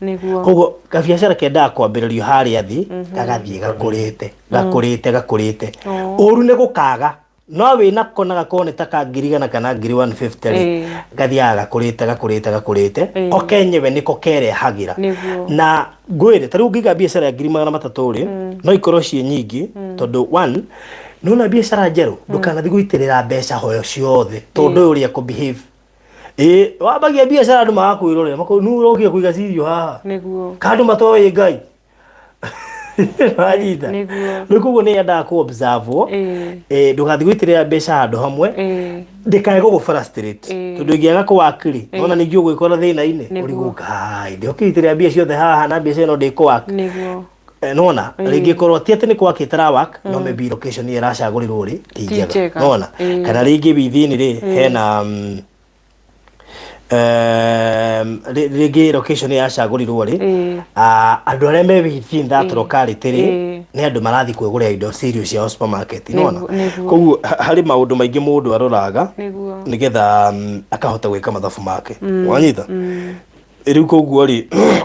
Koguo gabiacara kendaga kwambĩrĩrio harĩa thĩ, gagathiĩ gakũrĩte, gakũrĩte, gakũrĩte. Ũru nĩ gũkaga. No wĩna ko na gakorwo nĩ ta ka 100,000 kana 150,000 rĩ, gathiaga gakũrĩte gakũrĩte gakũrĩte, ko kenyewe nĩko kerehagĩra. Na ngwĩre ta rĩu ũngĩiga biacara ya 300,000 rĩ, no ikorwo ciĩ nyingĩ, tondũ one, nĩwona biacara njerũ, ndũkanathiĩ gũitĩrĩra mbeca hoyo ciothe, tondũ ndũĩ ũrĩa ĩkũ behave. Ĩĩ, wambagia biacara andũ magakwĩrorera, makauga nũ ũrokire kũiga cereal haha? Ka andũ matoĩ Ngai. Wanyita? Rĩu koguo nĩ yendaga kũ observe ndũgathiĩ gũitĩrĩra mbeca handũ hamwe, ndĩkae gũgũ frustrate, tondũ ĩngĩaga kũ work rĩ, nona ningĩ ũgwĩkora thĩna-inĩ, ũrigwo Ngai, ndĩokĩitĩrĩra mbia ciothe haha na mbeca ĩno ndĩkũ work. Nona rĩngĩ ĩkorwo ti atĩ nĩ kwake ĩtara work, no maybe location ĩrĩa ĩracagũrĩrwo rĩ ti njega, nona kana rĩngĩ within rĩ hena rĩngĩ location yacagũrirwo rĩ, andũ arĩa me within that locality rĩ, nĩ andũ marathiĩ kwĩgũrĩra indo cereal ciao supermarket, nĩwona? Koguo harĩ maũndũ maingĩ mũndũ aroraga nĩgetha akahota gwĩka mathabu make, wanyita? Rĩu koguo rĩ,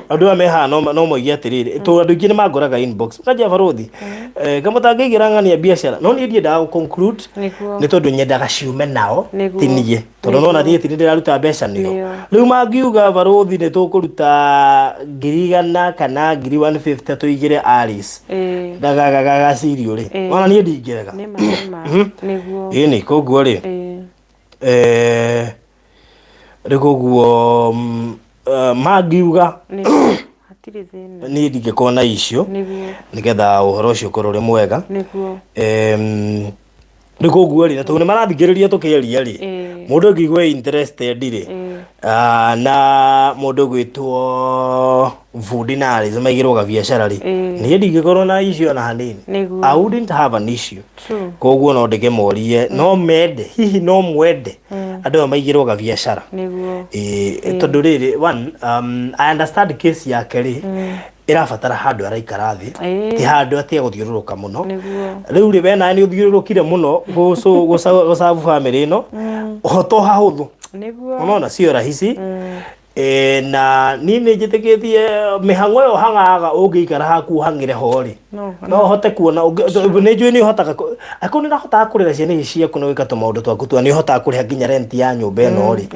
andũ aya me haha no moige atĩrĩrĩ, tondũ andũ aingĩ nĩ mangoraga inbox, Kanja Barothi, kaĩ mũtangĩigĩra ng'ania biacara? No niĩ ndiendaga gũ conclude, nĩ tondũ nyendaga ciume nao, ti niĩ. Tondũ nona niĩ ti niĩ ndĩraruta mbeca nĩo. Rĩu mangiuga Barothi nĩ tũkũruta 100,000 kana 150,000 tũigĩre Alice, gagacirio rĩ, ona niĩ ndingĩrega. Ĩni, koguo rĩ, rĩu koguo mangiuga niĩ ndingĩkorwo na issue, nĩgetha ũhoro ũcio ũkorwo ũrĩ mwega. Rĩu koguo rĩ, na tondũ nĩ marathikĩrĩria tũkĩaria rĩ, mũndũ angĩigua interested rĩ, na mũndũ ũgwĩtwo Bundi na Alice maigĩrwo gabiacara rĩ, niĩ ndingĩkorwo na issue ona hanini. I wouldn't have an issue. Koguo no ndĩkĩmorie, no mende, hihi no mwende andũ aya maigĩrwo gabiacara. Ĩĩ, tondũ rĩrĩ, one, I understand case yake rĩ, ĩrabatara handũ araikara thĩ, ti handũ atĩ egũthiũrũrũka mũno. Rĩu rĩ, we nawe nĩ ũthiũrũrũkire mũno gũcabu bamĩrĩ ĩno, to hahũthũ. Unaona, sio rahisi. Na niĩ nĩ njĩtĩkĩtie mĩhang'o ĩyo hang'aga ũngĩikara haku ũhang'ĩre ho rĩ, No, no ũhote kuona nĩ njũĩ nĩ ũhotaga angĩkorwo nĩ ũrahotaga kũrera ciana ici ciaku na gwĩka tũmaũndũ twaku twa nĩ ũhotaga kũrĩha nginya rent ya nyũmba ĩno rĩ,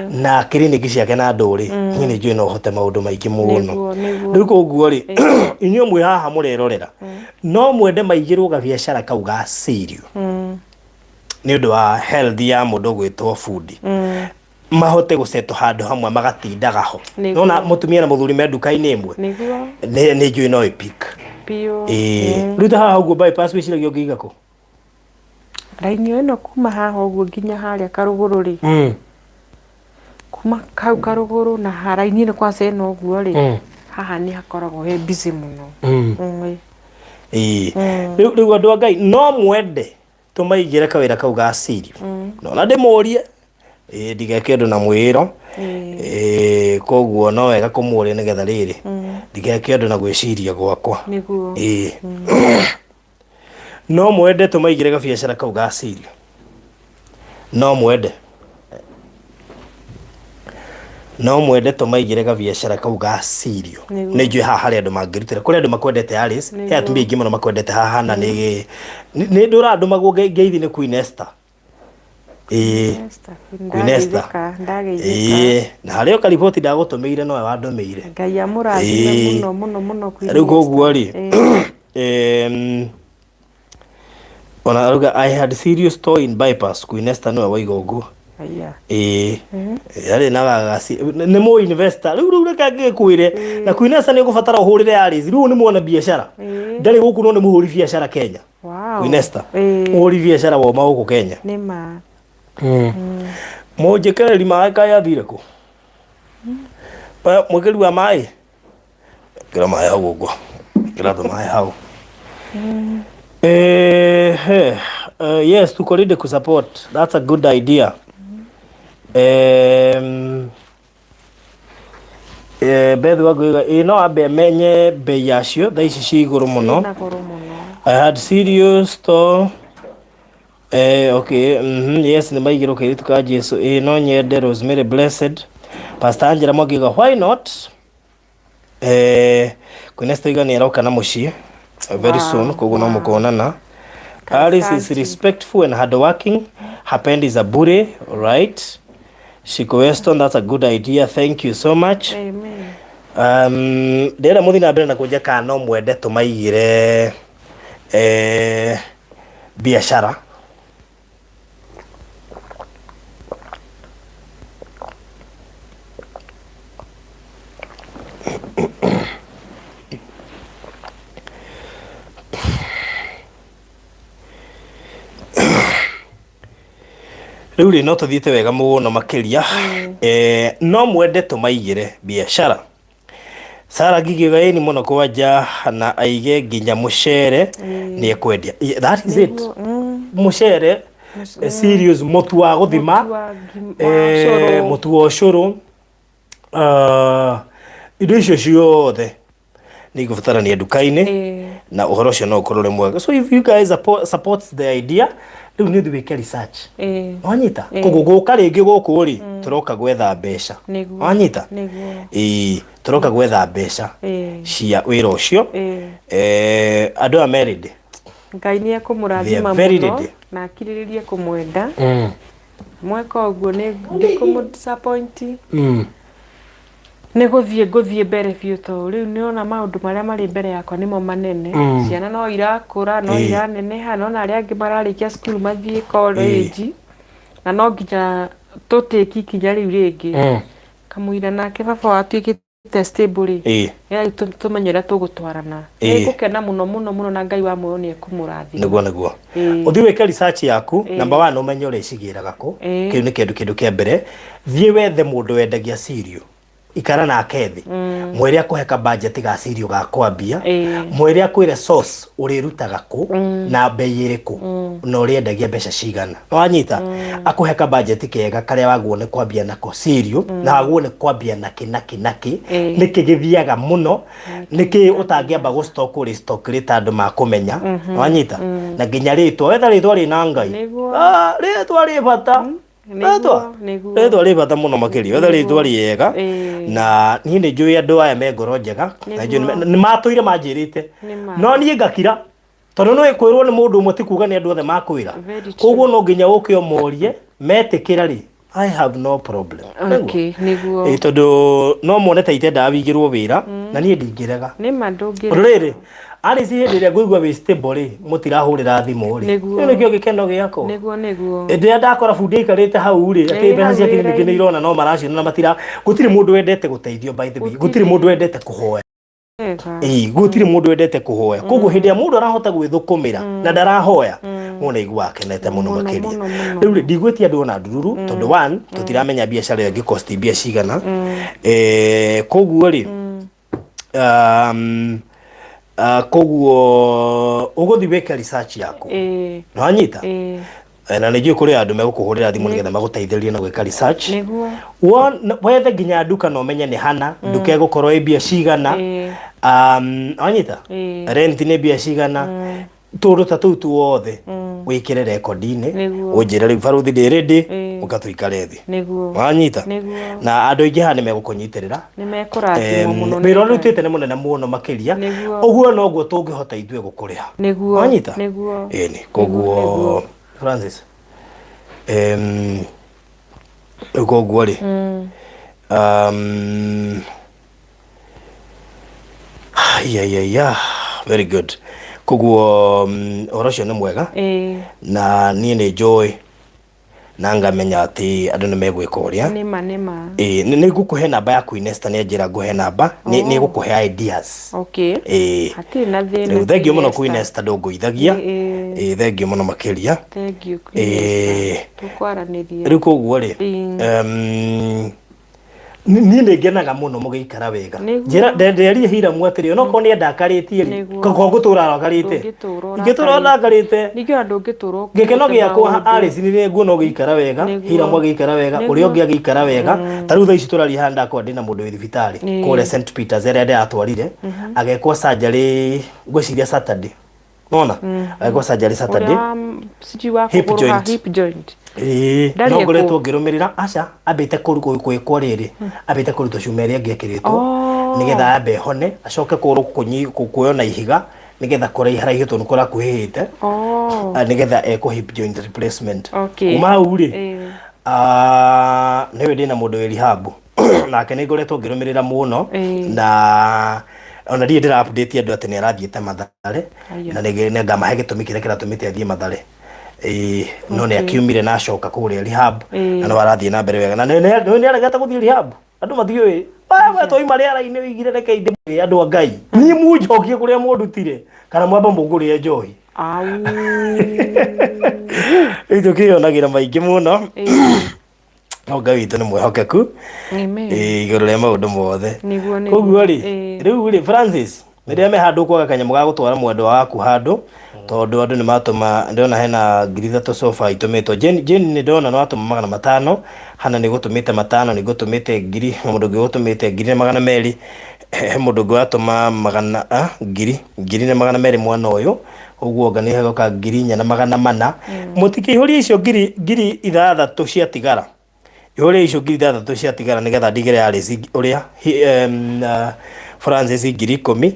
na kiriniki ciake na andũ rĩ, niĩ nĩ njũĩ no ũhote maũndũ maingĩ mũno. Nĩguo, nĩguo. Rĩu koguo rĩ, inyuĩ mwĩ haha mũrerorera, no mwende maigĩrwo gabiacara kau ga cereal nĩ ũndũ wa health ya mũndũ ũgwĩtwo bundi, mahote gũcetwo handũ hamwe magatindaga ho. Nĩguo. Nona mũtumia na mũthuri me nduka-inĩ ĩmwe. Nĩguo. Nĩ njũĩ no ĩpick. Biũ. Ĩĩ, rĩu ta haha ũguo bypass wĩciragia ũngĩiga kũ? Raini ĩno kuma haha ũguo nginya harĩa karũgũrũ rĩ, kuma hau karũgũrũ na ha raini ĩno kwaca ĩno ũguo rĩ, haha nĩ hakoragwo he busy mũno. Ĩĩ, rĩu andũ a Ngai, no mwende tũmaigĩre kawĩra kau ga siri nona ndĩmũrie, ĩĩ, ndigeke ũndũ na mwĩĩro. Ĩĩ, koguo no wega kũmũria nĩgetha rĩrĩ ndigeke ũndũ na gwĩciria gwakwa. Nĩguo. Ĩĩ, no mwende tũmaigĩre gabiacara kau ga siri? No mwende tũmaigĩre gabiacara kau ga cereal? Nĩguo. Nĩ njũĩ haha harĩ andũ mangĩrutĩra, kũrĩ andũ makwendete Alice, he atumia aingĩ mũno makwendete haha, na nĩ ndũrandũmagwo ngeithi nĩ Queen Esther. Ĩĩ. Esther, Queen Esther. Ndageithĩka, ndageithĩka. Ĩĩ, na harĩ o kariboti ndagũtũmĩire nowe wandũmĩire. Ngai amũrathime Ĩĩ. mũno mũno mũno, Queen Rĩu koguo Esther. rĩ, ona arauga, "I had serious store in bypass." Queen Esther nĩwe waiga ũguo. Aya. Ĩĩ, yarĩ na gagasi nĩ mũ investor. Rĩu reke ngĩkwĩre, na Queen Esther nĩ ũgũbatara ũhũrĩre Alice. Rĩu nĩ mwona biacara, ndarĩ gũkũ no nĩ mũhũri biacara Kenya. Queen Esther, mũhũri biacara woma gũkũ Kenya. Nĩ ma. Mũnjĩkĩrĩri maĩ kaĩ athire kũ? Mwĩkĩri wa maĩ, ĩkĩra maĩ hau ũguo, ĩkĩra andũ maĩ hau. Yes, tuko ready to support. That's a good idea. Beth Wangũiga, ĩ, no ambe amenye bei yacio, thaa ici ci igũrũ mũno. Na goro mũno. I had serious store. Okay, yes, nĩ maigĩrwo kairĩtu ka Jesu. Ĩ, no nyende. Rosemary Blessed. Pastor Angela Mwangiuga, why not? Queen Esther oiga nĩ aroka na mũciĩ very soon, koguo no mũkonana. Alice is Asante. respectful and hardworking. Hapendi za bure, right? Shiko Weston, that's a good idea. Thank you so much. Amen. Ndĩrenda mũthiĩ na mbere na kũnjia kana no mwende tũmaigĩre biacara. Rĩu rĩ, no tũthiĩte wega mũno makĩria. No mwende tũmaigĩre biacara? Sara Ngigĩ ĩni mũno kwanja, na aige nginya mũcere nĩ ekwendia. Yeah, that is it. Mũcere, serious, mũtu wa gũthima. Mũtu wa wa ũcũrũ. Mũtu wa ũcũrũ. Indo icio ciothe nĩ igũbatarania nduka-inĩ, na ũhoro ũcio no ũkorwo ũrĩ mwega. So if you guys support the idea, rĩu nĩ ũthiĩ wĩke research. Wanyita? Koguo gũka rĩngĩ gũkũ rĩ, tũroka gwetha mbeca. Nĩguo. Wanyita? Nĩguo. Ĩĩ, tũroka gwetha mbeca cia wĩra ũcio. Andũ aya me ready. Ngai nĩ ekũmũrathima very mũno ready. na akirĩrĩrie kũmwenda. Mweka ũguo nĩ ndikũmũ disappoint. Nĩ gũthiĩ ngũthiĩ mbere biũ, tondũ rĩu nĩona maũndũ marĩa marĩ mbere yakwa nĩmo manene. Ciana no irakũra, no iraneneha, nona arĩa angĩ mararĩkia cukuru mathiĩ college, na no nginya tũtĩki ikinya rĩu rĩngĩ kamũira nake baba watuĩkĩte stable rĩ, nĩgetha tũmenye ũrĩa tũgũtwarana. Nĩ ngũkena mũno mũno mũno, na Ngai wa muoyo nĩ ekũmũrathima. Nĩguo. Ũthiĩ wĩke research yaku. Number one, ũmenye ũrĩa icigĩraga kũ. Kĩu nĩ kĩndũ kĩa mbere. Thiĩ wethe mũndũ wendagia cereal, ikara nake thĩ, mwĩre akũhe ka budget ga cereal ga kwambia. Mwĩre akwĩre source ũrĩrutaga kũ na bei ĩrĩkũ na ũrĩendagia mbeca cigana. Wanyita? Akũhe ka budget kega karĩa wagwo nĩ kwambia nako cereal, na wagwo nĩ kwambia nakĩ nakĩ nakĩ. Nĩkĩ gĩthiaga mũno, nĩkĩ ũtangĩamba gũ stock, ũrĩ stock rĩta andũ makũmenya. Wanyita? Na nginya rĩtwa, wetha rĩtwa rĩna Ngai. Nĩguo. Ah, rĩtwa rĩ bata. Rĩtwa Nĩguo. Rĩtwa rĩ bata mũno makĩria, wethe rĩtwa rĩega. Ĩĩ. Na niĩ nĩ njũĩ andũ aya me ngoro njega na njũĩ nĩ matũire manjĩrĩte. Nĩ ma. No niĩ ngakira tondũ nĩ kwĩrwo nĩ mũndũ ũmwe ti kuga nĩ andũ othe makwĩra. Very true. Koguo no nginya ũke ũmorie metĩkĩra rĩ, I have no problem. Okay, nĩguo. Ĩĩ, tondũ no mone ta itendaga wigĩrwo wĩra na niĩ ndingĩrega. Nĩ ma ndũngĩrega. Tondũ rĩrĩ, Alice, hĩndĩ ĩrĩa ngũigua wĩ stable rĩ, mũtirahũrĩra thimũ rĩ, Nĩguo. kĩu nĩkĩo gĩkeno gĩakwa. Nĩguo nĩguo. Hĩndĩ ĩrĩa ndakora bundi aikarĩte hau rĩ, atĩ Ĩĩ, mbeca hau cia kiriniki wĩra-inĩ. nĩ irona no maraciona na matira, gũtirĩ mũndũ wendete gũteithio, by the way, gũtirĩ mũndũ wendete kũhoya. Wega. Ĩĩ, gũtirĩ mũndũ wendete kũhoya. Koguo hĩndĩ ĩrĩa mũndũ arahota gwĩthũkũmĩra na ndarahoya, mũndũ aiguaga akenete mũno Mũno, makĩria. mũno, mũno. Rĩu rĩ, ndigwĩtia andũ ona ndururu tondũ one, tũtiramenya biacara ĩyo ĩngĩkosti mbia cigana. Koguo rĩ, koguo ũgũthiĩ wĩke research yaku. Ĩĩ. Nĩwanyita? Ĩĩ. Na nĩ njũĩ kũrĩ andũ megũkũhũrĩra thimũ nĩgetha magũteithĩrĩrie na gwĩka research. Nĩguo. Wethe nginya nduka na ũmenye nĩ hana nduka ĩgũkorwo ĩ mbia cigana. Ĩĩ. Wanyita? Ĩĩ. Rent nĩ mbia cigana, tũndũ ta tũu tuothe wĩkĩre rekondi-inĩ. Nĩguo. Ũnjĩre rĩu baruthi ndĩ ready, Ĩĩ. ũka tũikare thĩ. Nĩguo. Wanyita? Nĩguo. Na andũ aingĩ haha nĩ megũkũnyitĩrĩra. Nĩ mekũrathimwo mũno. Wĩra ũrĩa ũrutĩte nĩ mũnene mũno makĩria. Nĩguo. Ũguo noguo tũngĩhota ithuĩ gũkũrĩha. Nĩguo. Wanyita? Nĩguo. Ĩni, koguo Francis, rĩu koguo rĩ, ya, very good. Koguo ũhoro ũcio nĩ mwega. Ĩĩ. Na niĩ nĩ njũĩ na ngamenya atĩ andũ nĩ megwĩka ũrĩa. Nĩma nĩma. Ĩĩ, nĩ ngũkũhe namba ya Queen Esther, nĩ anjĩra ngũhe namba, nĩ gũkũhe ideas. Okay. Ĩĩ. Hatirĩ na thĩna. Rĩu thengio mũno Queen Queen Esther, ndũngũithagia. Ĩĩ. Ĩĩ, thengio mũno makĩria. Thank you, Queen Ĩĩ. Esther. Tũkwaranĩria. Rĩu koguo rĩ, Ĩĩ. niĩ nĩ ngenaga mũno mũgĩikara wega. Nĩguo. Njĩra nderire Hiramu atĩrĩ, onokorwo nĩ endakarĩtie rĩ, Nĩguo. ko ngũtũra arakarĩte. Ndũngĩtũra Ingĩtũra ndakarĩte. Ningĩ ona ndũngĩtũra Gĩkeno ũkuĩte gĩakwa maũndũ. Alice nĩ nguona ũgĩikara wega. Nĩguo. Hiramu agĩikara wega, Nĩguo. ũrĩa ũngĩ agĩikara wega. Ta rĩu thaa ici tũraria haha ndakorwo ndĩna mũndũ wĩ thibitarĩ Ĩĩ. kũrĩa St Peters ĩrĩa ndĩratwarire, agekwo surgery ngwĩciria Saturday. Nona agekwo surgery Saturday. Ũrĩa wa sijui wa Hip kũgũrũ ha joint. hip joint. Ĩĩ, Ndarĩ no ngoretwo ekwo. ngĩrũmĩrĩra, aca, ambĩte gwĩkwo rĩrĩ, ambĩte kũrutwo cuma ĩrĩa ĩngĩ ĩkĩrĩtwo nĩgetha ambe ĩhone, acoke kũgũrũ kuoywo na ihiga nĩgetha kũraiharaihĩtwo tondũ kũrakuhĩhĩte. Oh. Nĩgetha ekwo hip joint replacement. Okay. Kuma hau rĩ, Ĩĩ. nĩwe ndĩna mũndũ wĩ rehab nake nĩ ngoretwo ngĩrũmĩrĩra mũno. Ĩĩ. Na ona ndirĩ ndĩra update andũ atĩ nĩ arathiĩte Mathare. Aya. Na nĩ ngamahe gĩtũmi kĩrĩa kĩratũmĩte athiĩ Mathare. Ĩĩ, no nĩ akiumire na acoka kũrĩa rehab. Ĩĩ. Na no arathiĩ na mbere wega na nĩ aregete gũthiĩ rehab, andũ matiũĩ we twaima rĩara-inĩ wĩigire, reke indĩ andũ a Ngai niĩ munjokie kũrĩa mũndutire kana mwamba mũngũrĩre njohi. Au. Rĩu tũkĩyonagĩra maingĩ mũno. Ĩĩ. No Ngai witũ nĩ mwĩhokeku. Amen. Ĩĩ, igũrũ rĩa maũndũ mothe. Nĩguo, nĩguo. Koguo rĩ, Ĩĩ. rĩu rĩ, Francis, rĩrĩa me handũ kwaga kanyamũ ga gũtwara mwendwa waku handũ, tondũ andũ nĩ matũma, ndĩrona hena 3000 sofa itũmĩtwo. Jane, Jane nĩ ndona nĩ watũma 500, Hana nĩ gũtũmĩte 500, nĩ gũtũmĩte 1000, he mũndũ ũngĩ gũtũmĩte 1200, he mũndũ ũngĩ watũma magana 1200 mwana ũyũ, ũguo anga nĩ hegoka 4400. Mũtikĩihũrie icio 6000 ciatigara. Ihũrie icio 6000 ciatigara nĩgetha ndigĩre Alice ũrĩa Francis 10,000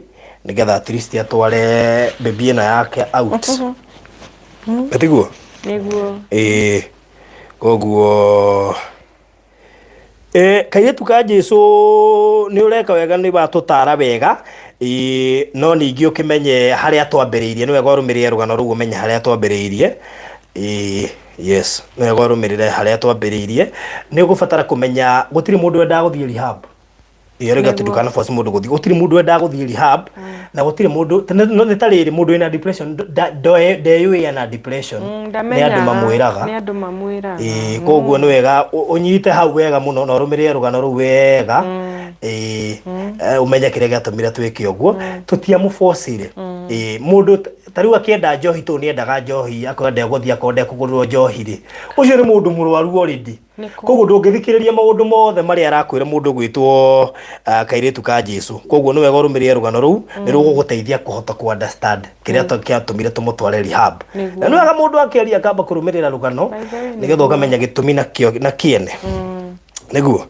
nĩgetha at least atware baby ĩno yake out. Tiguo? Nĩguo. Ĩĩ, koguo kairĩtu ka Jesu nĩ ũreka wega, nĩ watũtara wega. Ĩĩ, no ningĩ ũkĩmenye harĩa twambĩrĩirie, nĩ wega ũrũmĩrĩre rũgano rũu ũmenye harĩa twambĩrĩirie. Ĩĩ, yes, nĩ wega ũrũmĩrĩre harĩa twambĩrĩirie. Nĩ ũgũbatara kũmenya gũtirĩ mũndũ wendaga gũthiĩ rehab. Ĩĩ, rĩu Nĩguo. ndukana force mũndũ gũthiĩ, gũtirĩ mũndũ wendaga gũthiĩ rehab na gũtirĩ mũndũ nĩ ta rĩrĩ, mũndũ wĩna depression ndeyũĩ ena depression, nĩ andũ Ndamenyaga. mamwĩraga. Nĩ andũ mamwĩraga. Ĩĩ, koguo nĩ wega ũnyite hau wega mũno na ũrũmĩrĩre rũgano rũu wega. Ĩĩ, ũmenye kĩrĩa gĩatũmire twĩke ũguo, tũtiamũbocire. Ĩĩ, mũndũ Ta rĩu akĩenda njohi, tondũ nĩendaga njohi, akorwo ndegũthiĩ, akorwo ndekũgũrĩrwo njohi rĩ, ũcio nĩ mũndũ mũrwaru already. Nĩkũ. Koguo ndũngĩthikĩrĩria maũndũ mothe marĩa arakwĩra mũndũ gwĩtwo kairĩtu ka Jesu. Koguo nĩ wega ũrũmĩrĩre rũgano rũu, nĩ rũgũgũteithia kũhota kũ understand kĩrĩa kĩatũmire tũmũtware rehab. Nĩguo. Na nĩ wega mũndũ akĩaria akamba kũrũmĩrĩra rũgano By the way, nĩgetha nĩguo. ũkamenya gĩtũmi na kĩo na kĩene. Nĩguo.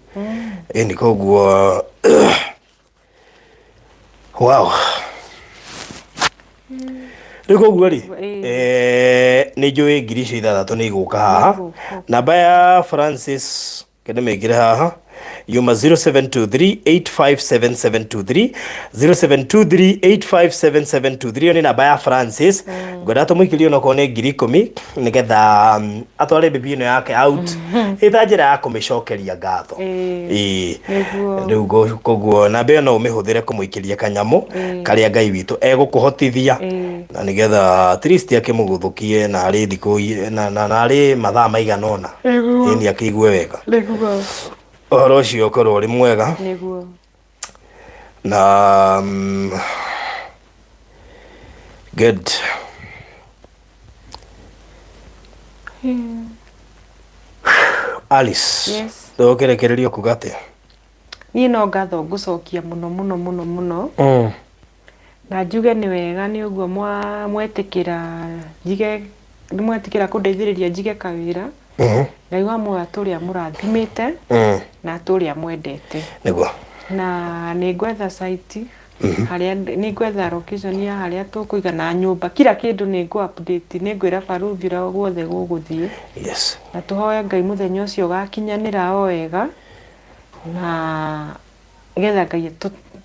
Ĩni koguo wow. Rĩu koguo rĩ, Ĩĩ. Nĩ njũĩ 6,000 nĩ igũka haha. Nĩigũka. Namba ya Francis kende mĩingĩre haha yuma 0723857723, 0723857723, ĩyo nĩ namba ya Francis. Ngwenda tũmũikĩrie onokorwo nĩ 10,000 nĩgetha atware bibi ĩno yake out ĩta njĩra ya kũmĩcokeria ngatho. Ĩĩ. Ĩĩ. Nĩguo. Rĩu koguo namba ĩyo no ũmĩhũthĩre kũmũikĩria kanyamũ karĩa Ngai witũ egũkũhotithia na nĩgetha at least akĩmũgũthũkie na arĩ thikũ na arĩ mathaa maigana ũna. Nĩguo. Ĩni akĩigue wega. Nĩguo. Ũhoro ũcio ũkorwo ũrĩ mwega. Nĩguo. Na good. Alice. Yes. Ndũkĩrekererio kuga atĩa? Niĩ no ngatho ngũcokia mũno mũno mũno mũno. Na njuge nĩ wega nĩ ũguo mwetĩkĩra njige, nĩ mwetĩkĩra kũndeithĩrĩria njige kawĩra. Ngai wa muoyo atũre amũrathimĩte na atũre amwendete. Nĩguo. Na nĩ ngwetha site harĩa nĩ ngwetha location ya harĩa tũkũiga na nyũmba, kila kĩndũ nĩ ngũ update, nĩ ngwĩra barũthi ũrĩa guothe gũgũthiĩ. Yes. Na tũhoe Ngai mũthenya ũcio ũgakinyanĩra o wega na nĩgetha Ngai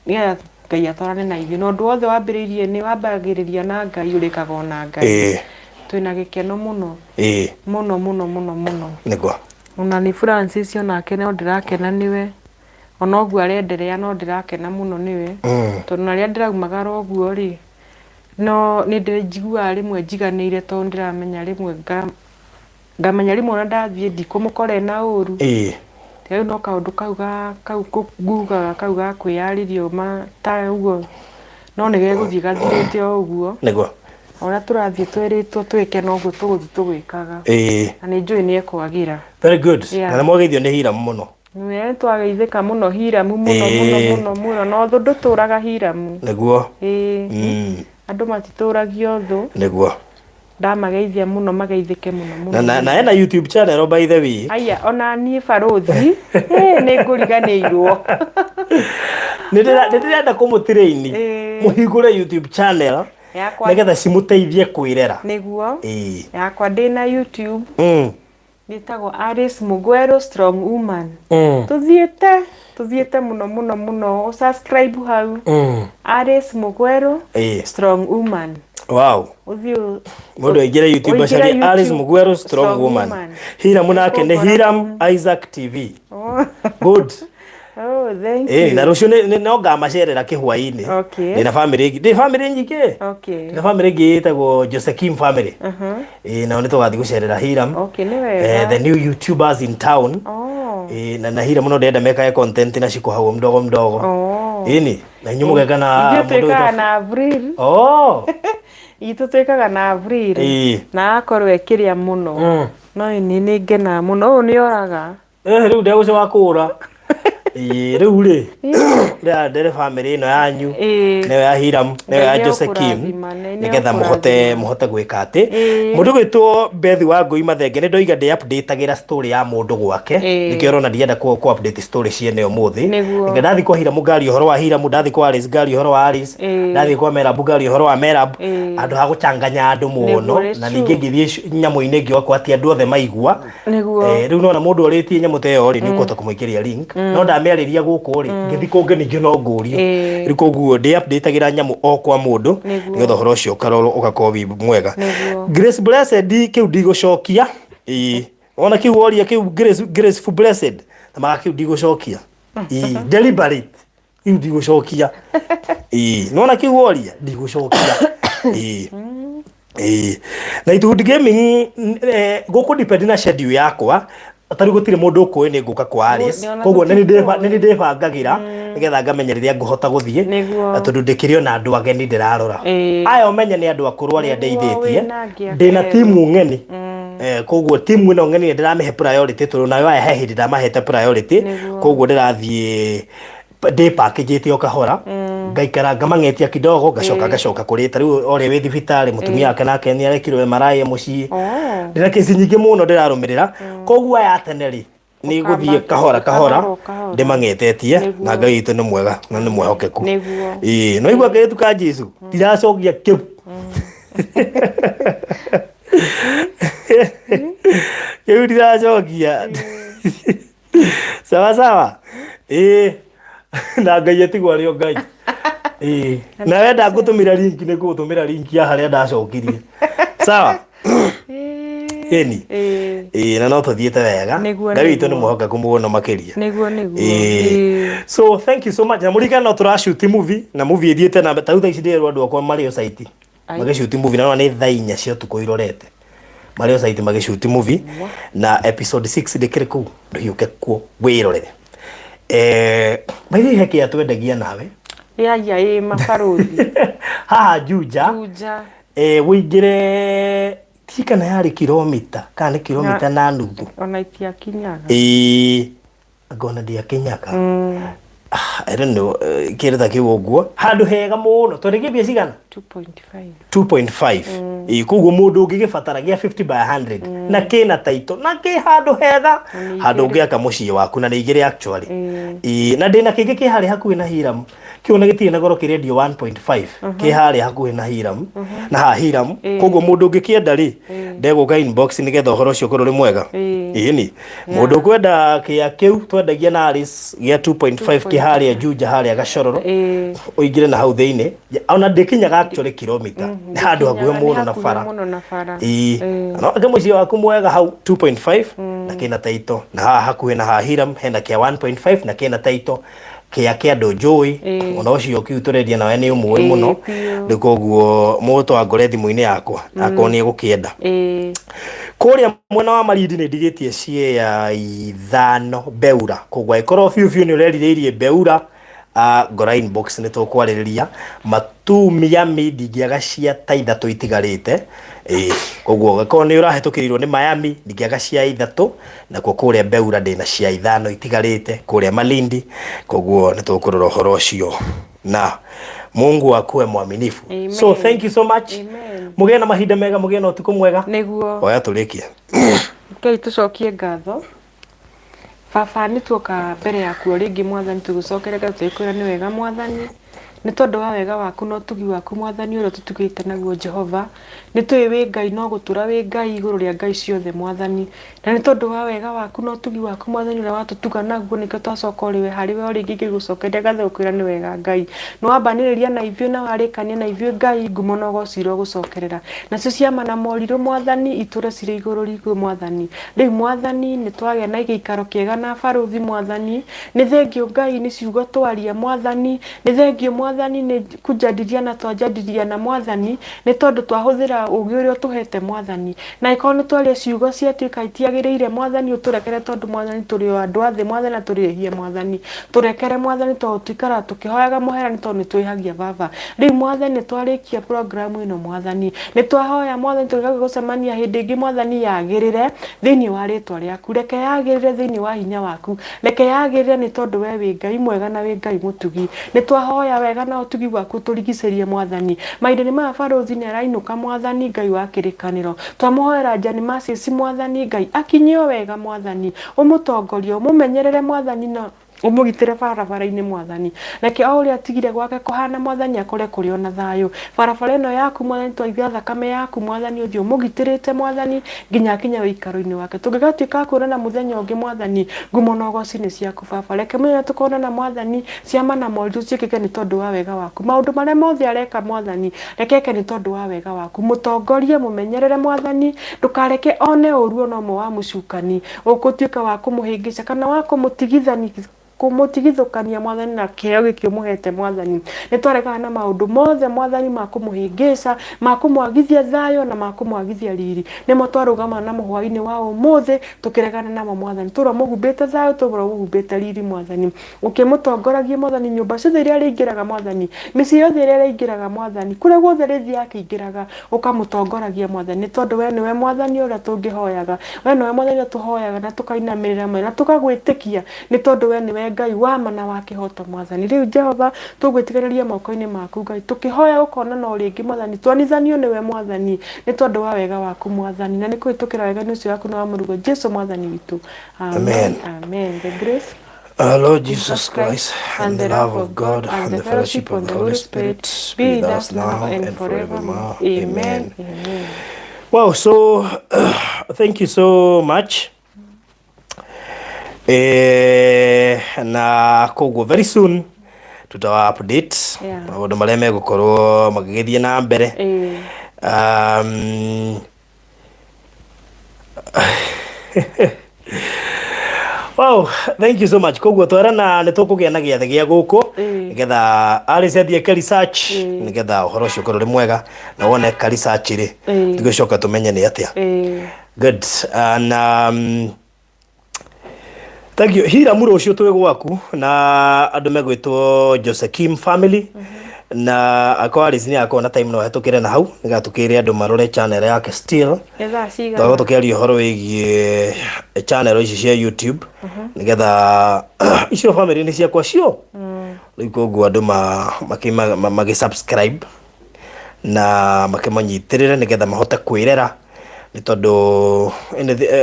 nĩgetha Ngai atwarane na ithuĩ. Na ũndũ wothe wambĩrĩirie nĩ wambagĩrĩria na Ngai ũrĩkaga o na Ngai. Twĩna gĩkeno mũno. Mũno mũno mũno mũno. Nĩguo. Ona nĩ Francis onake no ndĩrakena nĩwe. Ona ũguo arenderea no ndĩrakena mũno nĩwe. Tondũ na rĩrĩa ndĩraumagara ũguo rĩ, no nĩ ndĩnjiguaga rĩmwe njiganĩire tondũ ndĩramenya rĩmwe ngamenya rĩmwe ona ndathiĩ ndikũmũkora ena ũru. Rĩu no kaũndũ kau ga kau ngugaga kau ga kwĩyarĩria ma ta ũguo no nĩ gegũthiĩ gathirĩte o ũguo. Nĩguo. O ũrĩa tũrathiĩ twĩrĩtwo twĩke noguo tũgũthiĩ tũgĩkaga. Na nĩ njũĩ nĩ ekwagĩra. Very good. Yeah. Na nĩ mwageithio nĩ Hiram mũno. Nĩ twageithĩka mũno Hiramu mũno mũno mũno mũno na ũthũ ndũtũraga Hiramu. Nĩguo. Ĩĩ. Andũ matitũragio ũthũ. Nĩguo. Ndamageithia mũno mageithĩke mũno mũno. Na ena YouTube channel by the way. Aya ona niĩ barũthi nĩ ngũriganĩirwo. Nĩ ndĩrenda kũmũtrain mũhingũre YouTube channel Yakwa nĩgetha cimũteithie kwĩrera. Nĩguo. Ĩĩ. Yakwa ndĩna YouTube. Nĩtagwo Alice Mugweru Strong Woman. Tũthiĩte mũno mũno mũno. Subscribe hau. Alice Mugweru Strong Woman. Wow. Ũthiĩ Mũndũ aingĩre YouTube ũingĩre acarie YouTube, Alice Mugweru Strong Strong Woman. Woman. Hiram nake nĩ Nĩngũkora Hiram Isaac TV. Oh. Good. Oh, thank Na you. rũciũ no ngamacerera kĩhwaĩ-inĩ. Okay. Ndĩna family ĩngĩ, ndĩ family nyingĩ. Okay. Ndĩna family ĩngĩ ĩtagwo Josekim family. Nao nĩ tũgathiĩ gũcerera Hiram. Okay, nĩ wega. The new YouTubers in town. Oh. Na Hiram no ndĩrenda mekage content na ciko hau mdogo mdogo. Oh. Ĩni, na inyuĩ mũgeka na Ithuĩ mũndũ twĩkaga wĩtagwo na Avril. Oh. Itũ twĩkaga na Avril. Na akorwo ekĩrĩa mũno. No niĩ nĩ ngenaga mũno. Ũyũ nĩ oraga. Rĩu ndegũcio wa kũũra. Rĩu rĩ, ndĩra ndere family ĩno yanyu, nĩyo ya Hiram, nĩyo ya Ngai nĩ Josekim, ekũrathima, nĩ nĩgetha ekũrathima. mũhote gwĩka atĩ. Mũndũ gwĩtwo Beth wa Ngũi Mathenge, nĩ ndoiga ndĩ update-agĩra story ya mũndũ gwake. Nĩkĩo ũrona ndienda kũ update story ciene ũmũthĩ. Nĩguo. Nĩkĩo ndathiĩ kwa Hiram ngaria ũhoro wa Hiram, ndathiĩ kwa Alice ngaria ũhoro wa Alice, ndathiĩ kwa Merab ngaria ũhoro wa Merab. Handũ ha gũchanganya andũ mũno, Nĩguo, na true. ningĩ ngĩthiĩ nyamũ-inĩ ngĩoka kwa atĩ andũ othe maigua. Nĩguo. Rĩu nona mũndũ ũrĩtie nyamũ ta ĩyo rĩ, nĩ ũkũhota kũmũikĩria link. No ndamĩarĩria gũkũ rĩ, ngĩthiĩ kũngĩ ningĩ no ngũrio. Rĩu koguo ndĩ update-agĩra nyamũ o kwa mũndũ, Nĩguo. nĩgetha ũhoro ũcio ũkarorwo ũgakorwo wĩ mwega. Nĩguo. Grace Blessed kĩu ndigũcokia. Ĩĩ. Wona kĩu woria kĩu Grace Blessed, na maka kĩu ndigũcokia. Ĩĩ, deliberate. Kĩu ndigũcokia. Ĩĩ, nona kĩu woria ndigũcokia. Ĩĩ. Ĩĩ. Na Ituhudi Gaming gũkũ depend na schedule yakwa. Tarĩu gũtirĩ mũndũ ũkũĩ nĩ ngũka kwa Alice. Nĩ ona Koguo nĩ tũtikũĩ. nĩ ndĩbangagĩra Nĩgetha ngamenya rĩrĩa ngũhota gũthiĩ. Nĩguo. Tondũ ndĩkĩrĩ ona andũ ageni ndĩrarora. Aya ũmenye nĩ andũ akũrũ arĩa Nĩguo, ndeithĩtie. wĩna angĩ Ndĩna akeru. timu ng'eni. Koguo timu ĩno ng'eni nĩ ndĩramĩhe priority tondũ nayo aya he hĩndĩ ndamahete priority. Koguo ndĩrathiĩ ndĩ package o kahora, ngaikara ngamang'etia kidogo, ngacoka ngacoka kũrĩ ta rĩu ũrĩa wĩ thibitarĩ, mũtumia wake nake nĩ arekirwo MRI mũciĩ. Ndĩna kesi nyingĩ mũno ndĩrarũmĩrĩra, koguo aya a tene rĩ, nĩ gũthiĩ kahora kahora. Kahora, kahora. Ndĩmang'etetie na Ngai witũ nĩ mwega na nĩ mwĩhokeku. Ĩĩ, no igua kairĩtu ka Jesu ndiracokia kĩu kĩu ndiracokia. Sawa sawa, ĩĩ, na Ngai atigwo arĩ o Ngai. Ĩĩ, na wenda ngũtũmĩra link, nĩ ngũgũtũmĩra link ya harĩa ndacokirie. Sawa, ĩni. Ĩĩ, na no tũthiĩte wega. Ngai witũ nĩ mwĩhokeku mũno makĩria. Nĩguo nĩguo. Ĩĩ. So thank you so much, na mũririkane no tũrashoot movie, na movie ĩthiĩte na ta rĩu thaa ici ndĩrerwo andũ akwa marĩ o site magĩshoot movie, na nĩ thaa 4 cia ũtukũ irorete, marĩ o site magĩshoot movie, na episode 6 ndĩkĩrĩ kũu, ndũhiũke kuo wĩrorere. Maithe he kĩa twendagia nawe. Yaya, ĩ mabarũthi. Haha Juja. Juja. Wĩingĩre ti kana yarĩ kilomita kana nĩ kilomita na nuthu. Ona itiakinyaga. Ĩĩ, ngona ndiakinyaga. I don't know, kĩndũ ta kĩu ũguo, handũ hega mũno. Twendagia mbia cigana? 2.5. 2.5. Ĩĩ, koguo mũndũ ũngĩgĩbatara gĩa 50 by 100 na kĩna taito na kĩ handũ hega, handũ ũngĩaka mũciĩ waku, na nĩ igĩrĩ actually. Ĩĩ, na ndĩna kĩngĩ kĩ harĩa hakuhĩ na Hiram, kĩu na gĩtirĩ na goro, kĩrendio 1.5, kĩ harĩa hakuhĩ na Hiram na haha Hiram. Koguo mũndũ ũngĩkĩenda rĩ, ndegũka inbox nĩgetha ũhoro ũcio ũkorwo ũrĩ mwega. Ĩni mũndũ ũkwenda kĩa kĩu twendagia na Alice gĩa 2.5 kĩ harĩa Juja, harĩa Gacororo, ũingĩre na hau thĩinĩ, ona ndĩkinyaga actually kilomita, nĩ handũ hakuhĩ mũno na hakuhĩ bara. Mũno na bara. Ĩĩ, no ake mũciĩ waku mwega hau 2.5 na kĩna taito, na haha hakuhĩ na haha Hiram hena kĩa 1.5 na kĩna taito, kĩa kĩa andũ njũĩ ona ũcio kĩu tũrendia nawe nĩ ũmũĩ mũno. Rĩu koguo mũtũ angore thimũ-inĩ yakwa akorwo nĩ egũkĩenda. Kũrĩa mwena wa Malindi nĩ ndigĩtie ciea 5 Beura, koguo angĩkorwo biũ biũ nĩ ũrerirĩirie Beura, ngora inbox nĩ tũkwarĩrĩria. Matu Miami ndingĩaga cia ta 3 itigarĩte. Ĩĩ, koguo angĩkorwo nĩ ũrahĩtũkĩrirwo nĩ Miami, ndingĩaga cia 3, nakuo kũrĩa Beura ndĩna cia 5 itigarĩte kũrĩa Malindi, koguo nĩ tũkũrora ũhoro ũcio na Mungu akuwe mwaminifu. Amen. So thank you so much. Amen. Mũgĩe na mahinda mega, mũgĩe na ũtukũ mwega. Oya tũrĩkie. Ngai, tũcokie ngatho. Baba, nĩ tuoka mbere yaku o rĩngĩ Mwathani, tũgĩcokere ngatho tũgĩkwĩra nĩ wega Mwathani, nĩ tondũ wa wega waku na ũtugi waku Mwathani ũrĩa ũtũtugĩte naguo Jehova. Nĩ tũĩ wĩ Ngai no gũtũra wĩ Ngai igũrũ rĩa ngai ciothe Mwathani, na nĩ tondũ wa wega waku na ũtugi waku Mwathani ũrĩa watũtuga naguo, nĩkĩo twacoka ũrĩ we harĩ we o rĩngĩ ngĩgũcokeria ngatho gũkwĩra nĩ wega Ngai. Nĩ wambanĩrĩria na ithuĩ na warĩkania na ithuĩ Ngai, ngumo na ũgoci irogũcokerera. Nacio ciama na morirũ Mwathani itũre cirĩ igũrũ rĩigũ Mwathani. Rĩu Mwathani nĩ twagĩa na gĩikaro kĩega na barũthi Mwathani, nĩ thengiũ Ngai nĩ ciugo twaria Mwathani, nĩ thengiũ Mwathani nĩ kũnjadiliana twanjadiliana Mwathani, nĩ tondũ twahũthĩra ũgĩ ũrĩa ũtũhete Mwathani. Na angĩkorwo nĩ twaria ciugo ciatuĩka itiagĩrĩire Mwathani, ũtũrekere, tondũ Mwathani tũrĩ o andũ a thĩ Mwathani na tũrĩ ehia Mwathani. Tũrekere Mwathani, tondũ tũikaraga tũkĩhoyaga mũhera nĩ tondũ nĩ twĩhagia Baba. Rĩu Mwathani nĩ twarĩkia program ĩno Mwathani, nĩ twahoya Mwathani tũgĩcoka gũcemania hĩndĩ ĩngĩ Mwathani, yagĩrĩre thĩinĩ wa rĩtwa rĩaku, reke yagĩrĩre thĩinĩ wa hinya waku, reke yagĩrĩre nĩ tondũ we wĩ Ngai mwega na wĩ Ngai mũtugi. Nĩ twahoya wega na ũtugi waku ũtũrigicĩrie Mwathani. Mahinda-inĩ maya barũthi nĩ arainũka Mwathani Ngai wa kĩrĩkanĩro, twamũhoera Jane Mercies Mwathani Ngai akinyio wega Mwathani, ũmũtongorie, ũmũmenyerere Mwathani, na ũmũgitĩre barabara-inĩ Mwathani. Reke o ũrĩa atigire gwake kũhana Mwathani, akore kũrĩ ona thayũ. Barabara ĩno yaku Mwathani, twaiga thakame yaku Mwathani, ũthiĩ ũmũgitĩrĩte Mwathani nginya akinye ũikaro-inĩ wake. Tũngĩgatuĩka a kuonana mũthenya ũngĩ Mwathani, ngumo na ũgoci nĩ ciaku Baba. Reke mũthenya tũkonana Mwathani, ciama na morirũ ciĩkĩke nĩ tondũ wa wega waku. Maũndũ marĩa mothe areka Mwathani, reke eke nĩ tondũ wa wega waku. Mũtongorie, mũmenyerere Mwathani, ndũkareke one ũru ona ũmwe wa mũcukani ũgũtuĩka wa kũmũhĩngĩca kana wa kũmũtigithania. Kũmũtigithũkania Mwathani na kĩheo gĩkĩ ũmũhete Mwathani. Nĩ twaregana na maũndũ mothe Mwathani ma kũmũhĩngĩca, ma kũmwagithia thayũ na ma kũmwagithia riri. Nĩmo twarũgama namo hwainĩ wa ũmũthĩ tũkĩregana namo Mwathani. Tũra mũhumbĩte thayũ, tũra mũhumbĩte riri Mwathani. Ũkĩmũtongoragia Mwathani nyũmba ciothe iria arĩingĩraga Mwathani, mĩciĩ yothe ĩrĩa arĩingĩraga Mwathani, kũrĩa guothe arĩthiaga akĩingĩraga, ũkamũtongoragia Mwathani, nĩ tondũ we nĩwe Mwathani ũrĩa tũngĩhoyaga, we nĩwe Mwathani ũrĩa tũhoyaga na tũkainamĩrĩra Mwathani, na tũgagwĩtĩkia, nĩ tondũ we nĩwe Ngai wa ma na wa kĩhoto Mwathani. Rĩu Jehova, tũgwĩtiganĩria moko-inĩ maku Ngai, tũkĩhoya gũkonana o rĩngĩ Mwathani, tuonithanio nĩwe Mwathani, nĩ tondũ wa wega waku Mwathani, na nĩ kũhĩtũkĩra wega-inĩ ũcio waku na wa mũrũguo Jesu Mwathani witũ. Amen. Amen. The grace Our Lord Jesus Christ, and the love of God, and the fellowship of the Holy Spirit be with us now and forevermore. Amen. Amen. Wow, so thank you so much. Eh, na koguo very soon tutawa update Yeah. maũndũ marĩa megũkorwo magĩgĩthiĩ na mbere Eh, Wow, thank you so much. Koguo twerana nĩ tũkũgĩa na gĩathĩ gĩa gũkũ Ĩĩ. nĩgetha Alice athiĩ eke research nĩgetha ũhoro ũcio ũkorwo ũrĩ mwega na wona eka research rĩ Ĩĩ. tũgĩcoka tũmenye nĩ atĩa. eh, Good. And thank you. Hiramu rũciũ twĩ gwaku na andũ megwĩtwo Josekim family na akorwo Alice nĩ akorwo na time no hetũkĩre na hau nĩgetha tũkĩre andũ marore channel yake still nĩ thaa cigana? twakorwo tũkĩaria ũhoro wĩgiĩ channel ici cia YouTube nĩgetha icio family nĩ ciakwa cio rĩu koguo andũ magĩ subscribe na makĩmanyitĩrĩre nĩgetha mahote kwĩrera nĩ tondũ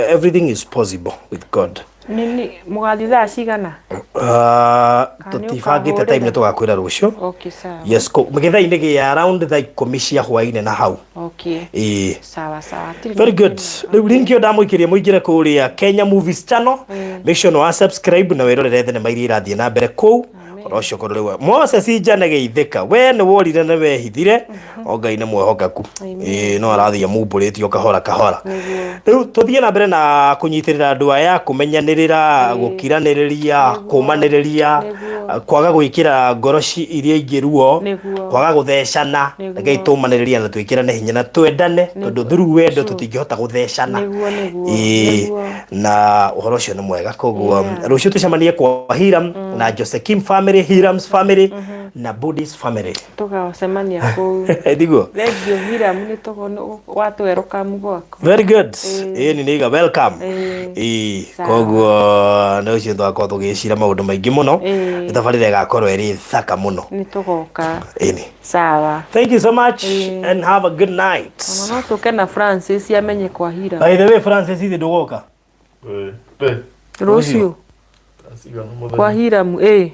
everything is possible with God. Nĩ mũgathiĩ thaa cigana? Kana nĩ Tũtibangĩte time ũkahũrĩra? nĩ tũgakwĩra rũciũ. Okay, sawa. Yes, gĩthaa-inĩ gĩa around thaa ikũmi cia hwainĩ na hau. Okay. Ĩĩ. Sawa sawa. Hatirĩ Very na good. thĩna. Rĩu link ĩyo ndamũikĩria mũingĩre kũrĩa Kenya Movies Channel. Make sure nĩ wa subscribe na wĩrorere thenema iria irathiĩ na mbere kũu. Ũhoro ũcio ũkorwo rĩu Moses Njane geithĩka we nĩ worire na wehithire o Ngai nĩ mwehokeku. Ĩĩ no arathiĩ amumbũrĩtie o kahora kahora. Rĩu tũthiĩ na mbere na kũnyitĩrĩra andũ aya kũmenyanĩrĩra gũkiranĩrĩria kũmanĩrĩria kwaga gwĩkĩra ngoro iria ingĩ ruo Nĩguo. kwaga gũthecana Nĩguo. rekei tũmanĩrĩrie na twĩkĩrane hinya na twendane tondũ through wendo tũtingĩhota gũthecana. Nĩguo, nĩguo, Ĩĩ, nĩguo. na ũhoro ũcio nĩ mwega koguo Yeah. rũciũ tũcemanie kwa Hiram na Josekim family, Hiram's family na Buddhist family. Tũgacemania kũu. Ndiguo. Thengiũ Hiram nĩ watwerũkamu gwaku. Very good. Ĩĩ nĩ nĩiga welcome. Ĩĩ. Ĩĩ Sawa. koguo nĩ ũcio twakorwo tũgĩcira maũndũ maingĩ mũno. Ĩĩ. Nĩ tabarĩra ĩgakorwo ĩrĩ thaka mũno. Nĩ tũgoka. Ĩni. Sawa. Thank you so much and have a good night. Ona no tũke na Francis amenye kwa Hiram. By the way, Francis ithe ndũgoka. Rũciũ kwa Hiram ĩĩ.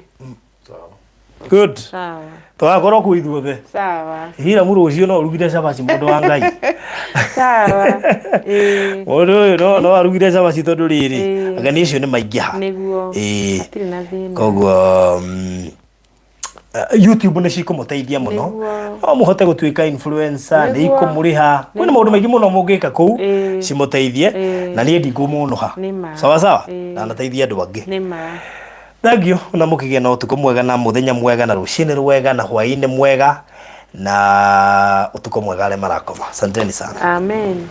Good. Sawa. Tũgakorwo kũu ithuothe. Sawa. Hiramu rũciũ no ũrugire cabaci mũndũ wa Ngai. Sawa. Ĩĩ. Mũndũ ũyũ no arugire cabaci tondũ rĩrĩ Ĩĩ. ageni acio nĩ maingĩha. Nĩguo. Ĩĩ. Hatirĩ na thĩna. Koguo YouTube nĩ cikũmũteithia mũno Nĩguo. no mũhote gũtuĩka influencer nĩ Nĩguo. ikũmũrĩha kwĩna maũndũ maingĩ mũno mũngĩka kũu Ĩĩ. cimũteithie Ĩĩ. na niĩ ndikũmũnũha Nĩ ma. sawa sawa Ĩĩ. na nateithie andũ angĩ. Nĩ ma. Thank you na mũkĩgĩa na ũtukũ mwega na mũthenya mwega na rũcinĩ rwega na hwaĩ-inĩ mwega na ũtukũ mwega arĩa marakoma. Asanteni sana. Amen.